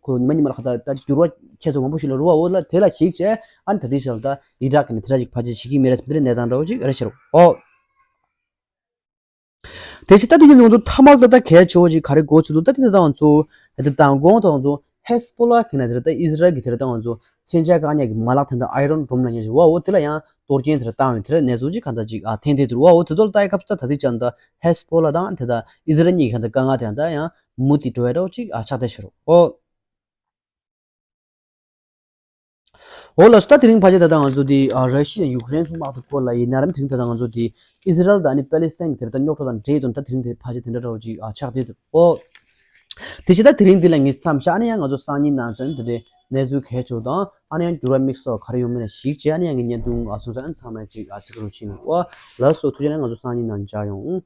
ཁོ་ཉི་མ་ཉི་མ་ལ་ཁ་ད་ད་འགྱུར་བ་ཁྱད་མཚར་མང་པོ་ཞིག་ལ་རུ་བ་འོ་ལ་དེ་ལ་གཞིགས་བྱས་ཨ་ནི་ད་ལྟའི་ཆར་ད་ཨི་རག་གི་ནི་དེ་འདྲ་ཞིག་ཕལ་ཆེར་བྱེད་ཀྱི་མེད་རེད་ཟེར་དེ་འདྲའི་གནས་སྟངས་འདྲ་བོ་ཅིག་རེད་ཤག་རོ་ཨོ། དེ་ཕྱི་ད་དེ་གི་ནང་དུ་ཐ་མལ་ད་ལྟ་གལ་ཆེ་བོ་ཅིག་ག་རེ་གོ་ཚུལ་འདུག་ད་དེ་ད་ང་ཚོ་ད་ལྟ་མདང་དགོང་དང་ང་ཚོ་ཧེ་སི་པོ་ལ་གི་ནས་དེ་ད་ཨི་ཟི་རལ་གི་དེ་ད་ང་ཚོ་མཚོན་ཆ་བཀག་ཉར་གྱི་མ་ལག་དེ་འདྲ་ཨའི་རོན་ཌོམ་ལ་ཉེ་ཞིག་བ་འོ་དེ་ལ་ཡང་གཏོར་སྐྱོན་དེ་འདྲ་བཏང་བའི་དེ་འདྲ་གནས་ཚུལ་ཅིག་ག་འདྲ་ཅིག་ཨ་ཐེངས་དེ་དུ་བ་འོ་དེ་ཚོ་ལ་ལྟ་ཡི་སྐབས་སུ་ད་ད་དེ་ཅང་ད་ཧེ་སི་པོ་ལ་དང་དེ་ད་ཨི་ཟི་རལ་གཉིས་ཀྱི་ག་འདྲ་དཀའ་ངལ་དེ་ཡང་ད་ཡང་མུ་མཐུད་འགྲོ་བའི་འདྲ་བོ་ཅིག་ཨ་ཆགས་བསྡད་ཤག་རོ་ཨོ། འོ་ལགས་སོ། ད་དེ་རིང་ཕལ་ཆེར་ད་ལྟ་ང་ཚོ་དེ་ཨ་ར་ཤི་ཡ་ཡུཀ་རེན་དམག་དེ་སྐོར་ལ་ཡིན་ན་རམ་དེ་རིང་ད་ལྟ་ང་ཚོ་དེ་ཨི་ཟི་རལ་དང་ཨ་ནི་པེ་ལི་སི་ཐན་གྱི་དེ་ད་རྙོག་དྲ་དང་འབྲེལ་དོན་ད་དེ་རིང་དེ་ཕལ་ཆེར་དེ་འདྲ་འདྲ་བོ་ཅིག་ཨ་ཆགས་བསྡད་འདུག་ཨོ། དེ་བྱས་ད་དེ་རིང་འདི་ལ་ངས་མཚམས་བཞག་ཨ་ནི་ཡང་ང་ཚོ་སང་ཉིན་ནང་ཚུན་དེ་འདྲའི་གནས་ཚུལ་གལ་ཆེ་བ་དང་ཨ་ནི་ཡང་འགྱུར་བ་དམིགས་བསལ་ག་རེ་ཡོང་མིན་ལ་གཞིགས་བྱས་ཨ་ནི་ཡང་ངས་བརྙན་ཐུང་ཨ་སོང་ཙང་ཨ་ནི་ཚང་མས་ཅིག་ཨ་གཟིགས་རོགས་བྱེད་གནང་ཨོ། ལགས་སོ། ཐུགས་རྗེ་ཆེ། ང་ཚོ་སང་ཉིན་ནང་མཇལ་ཡོང་།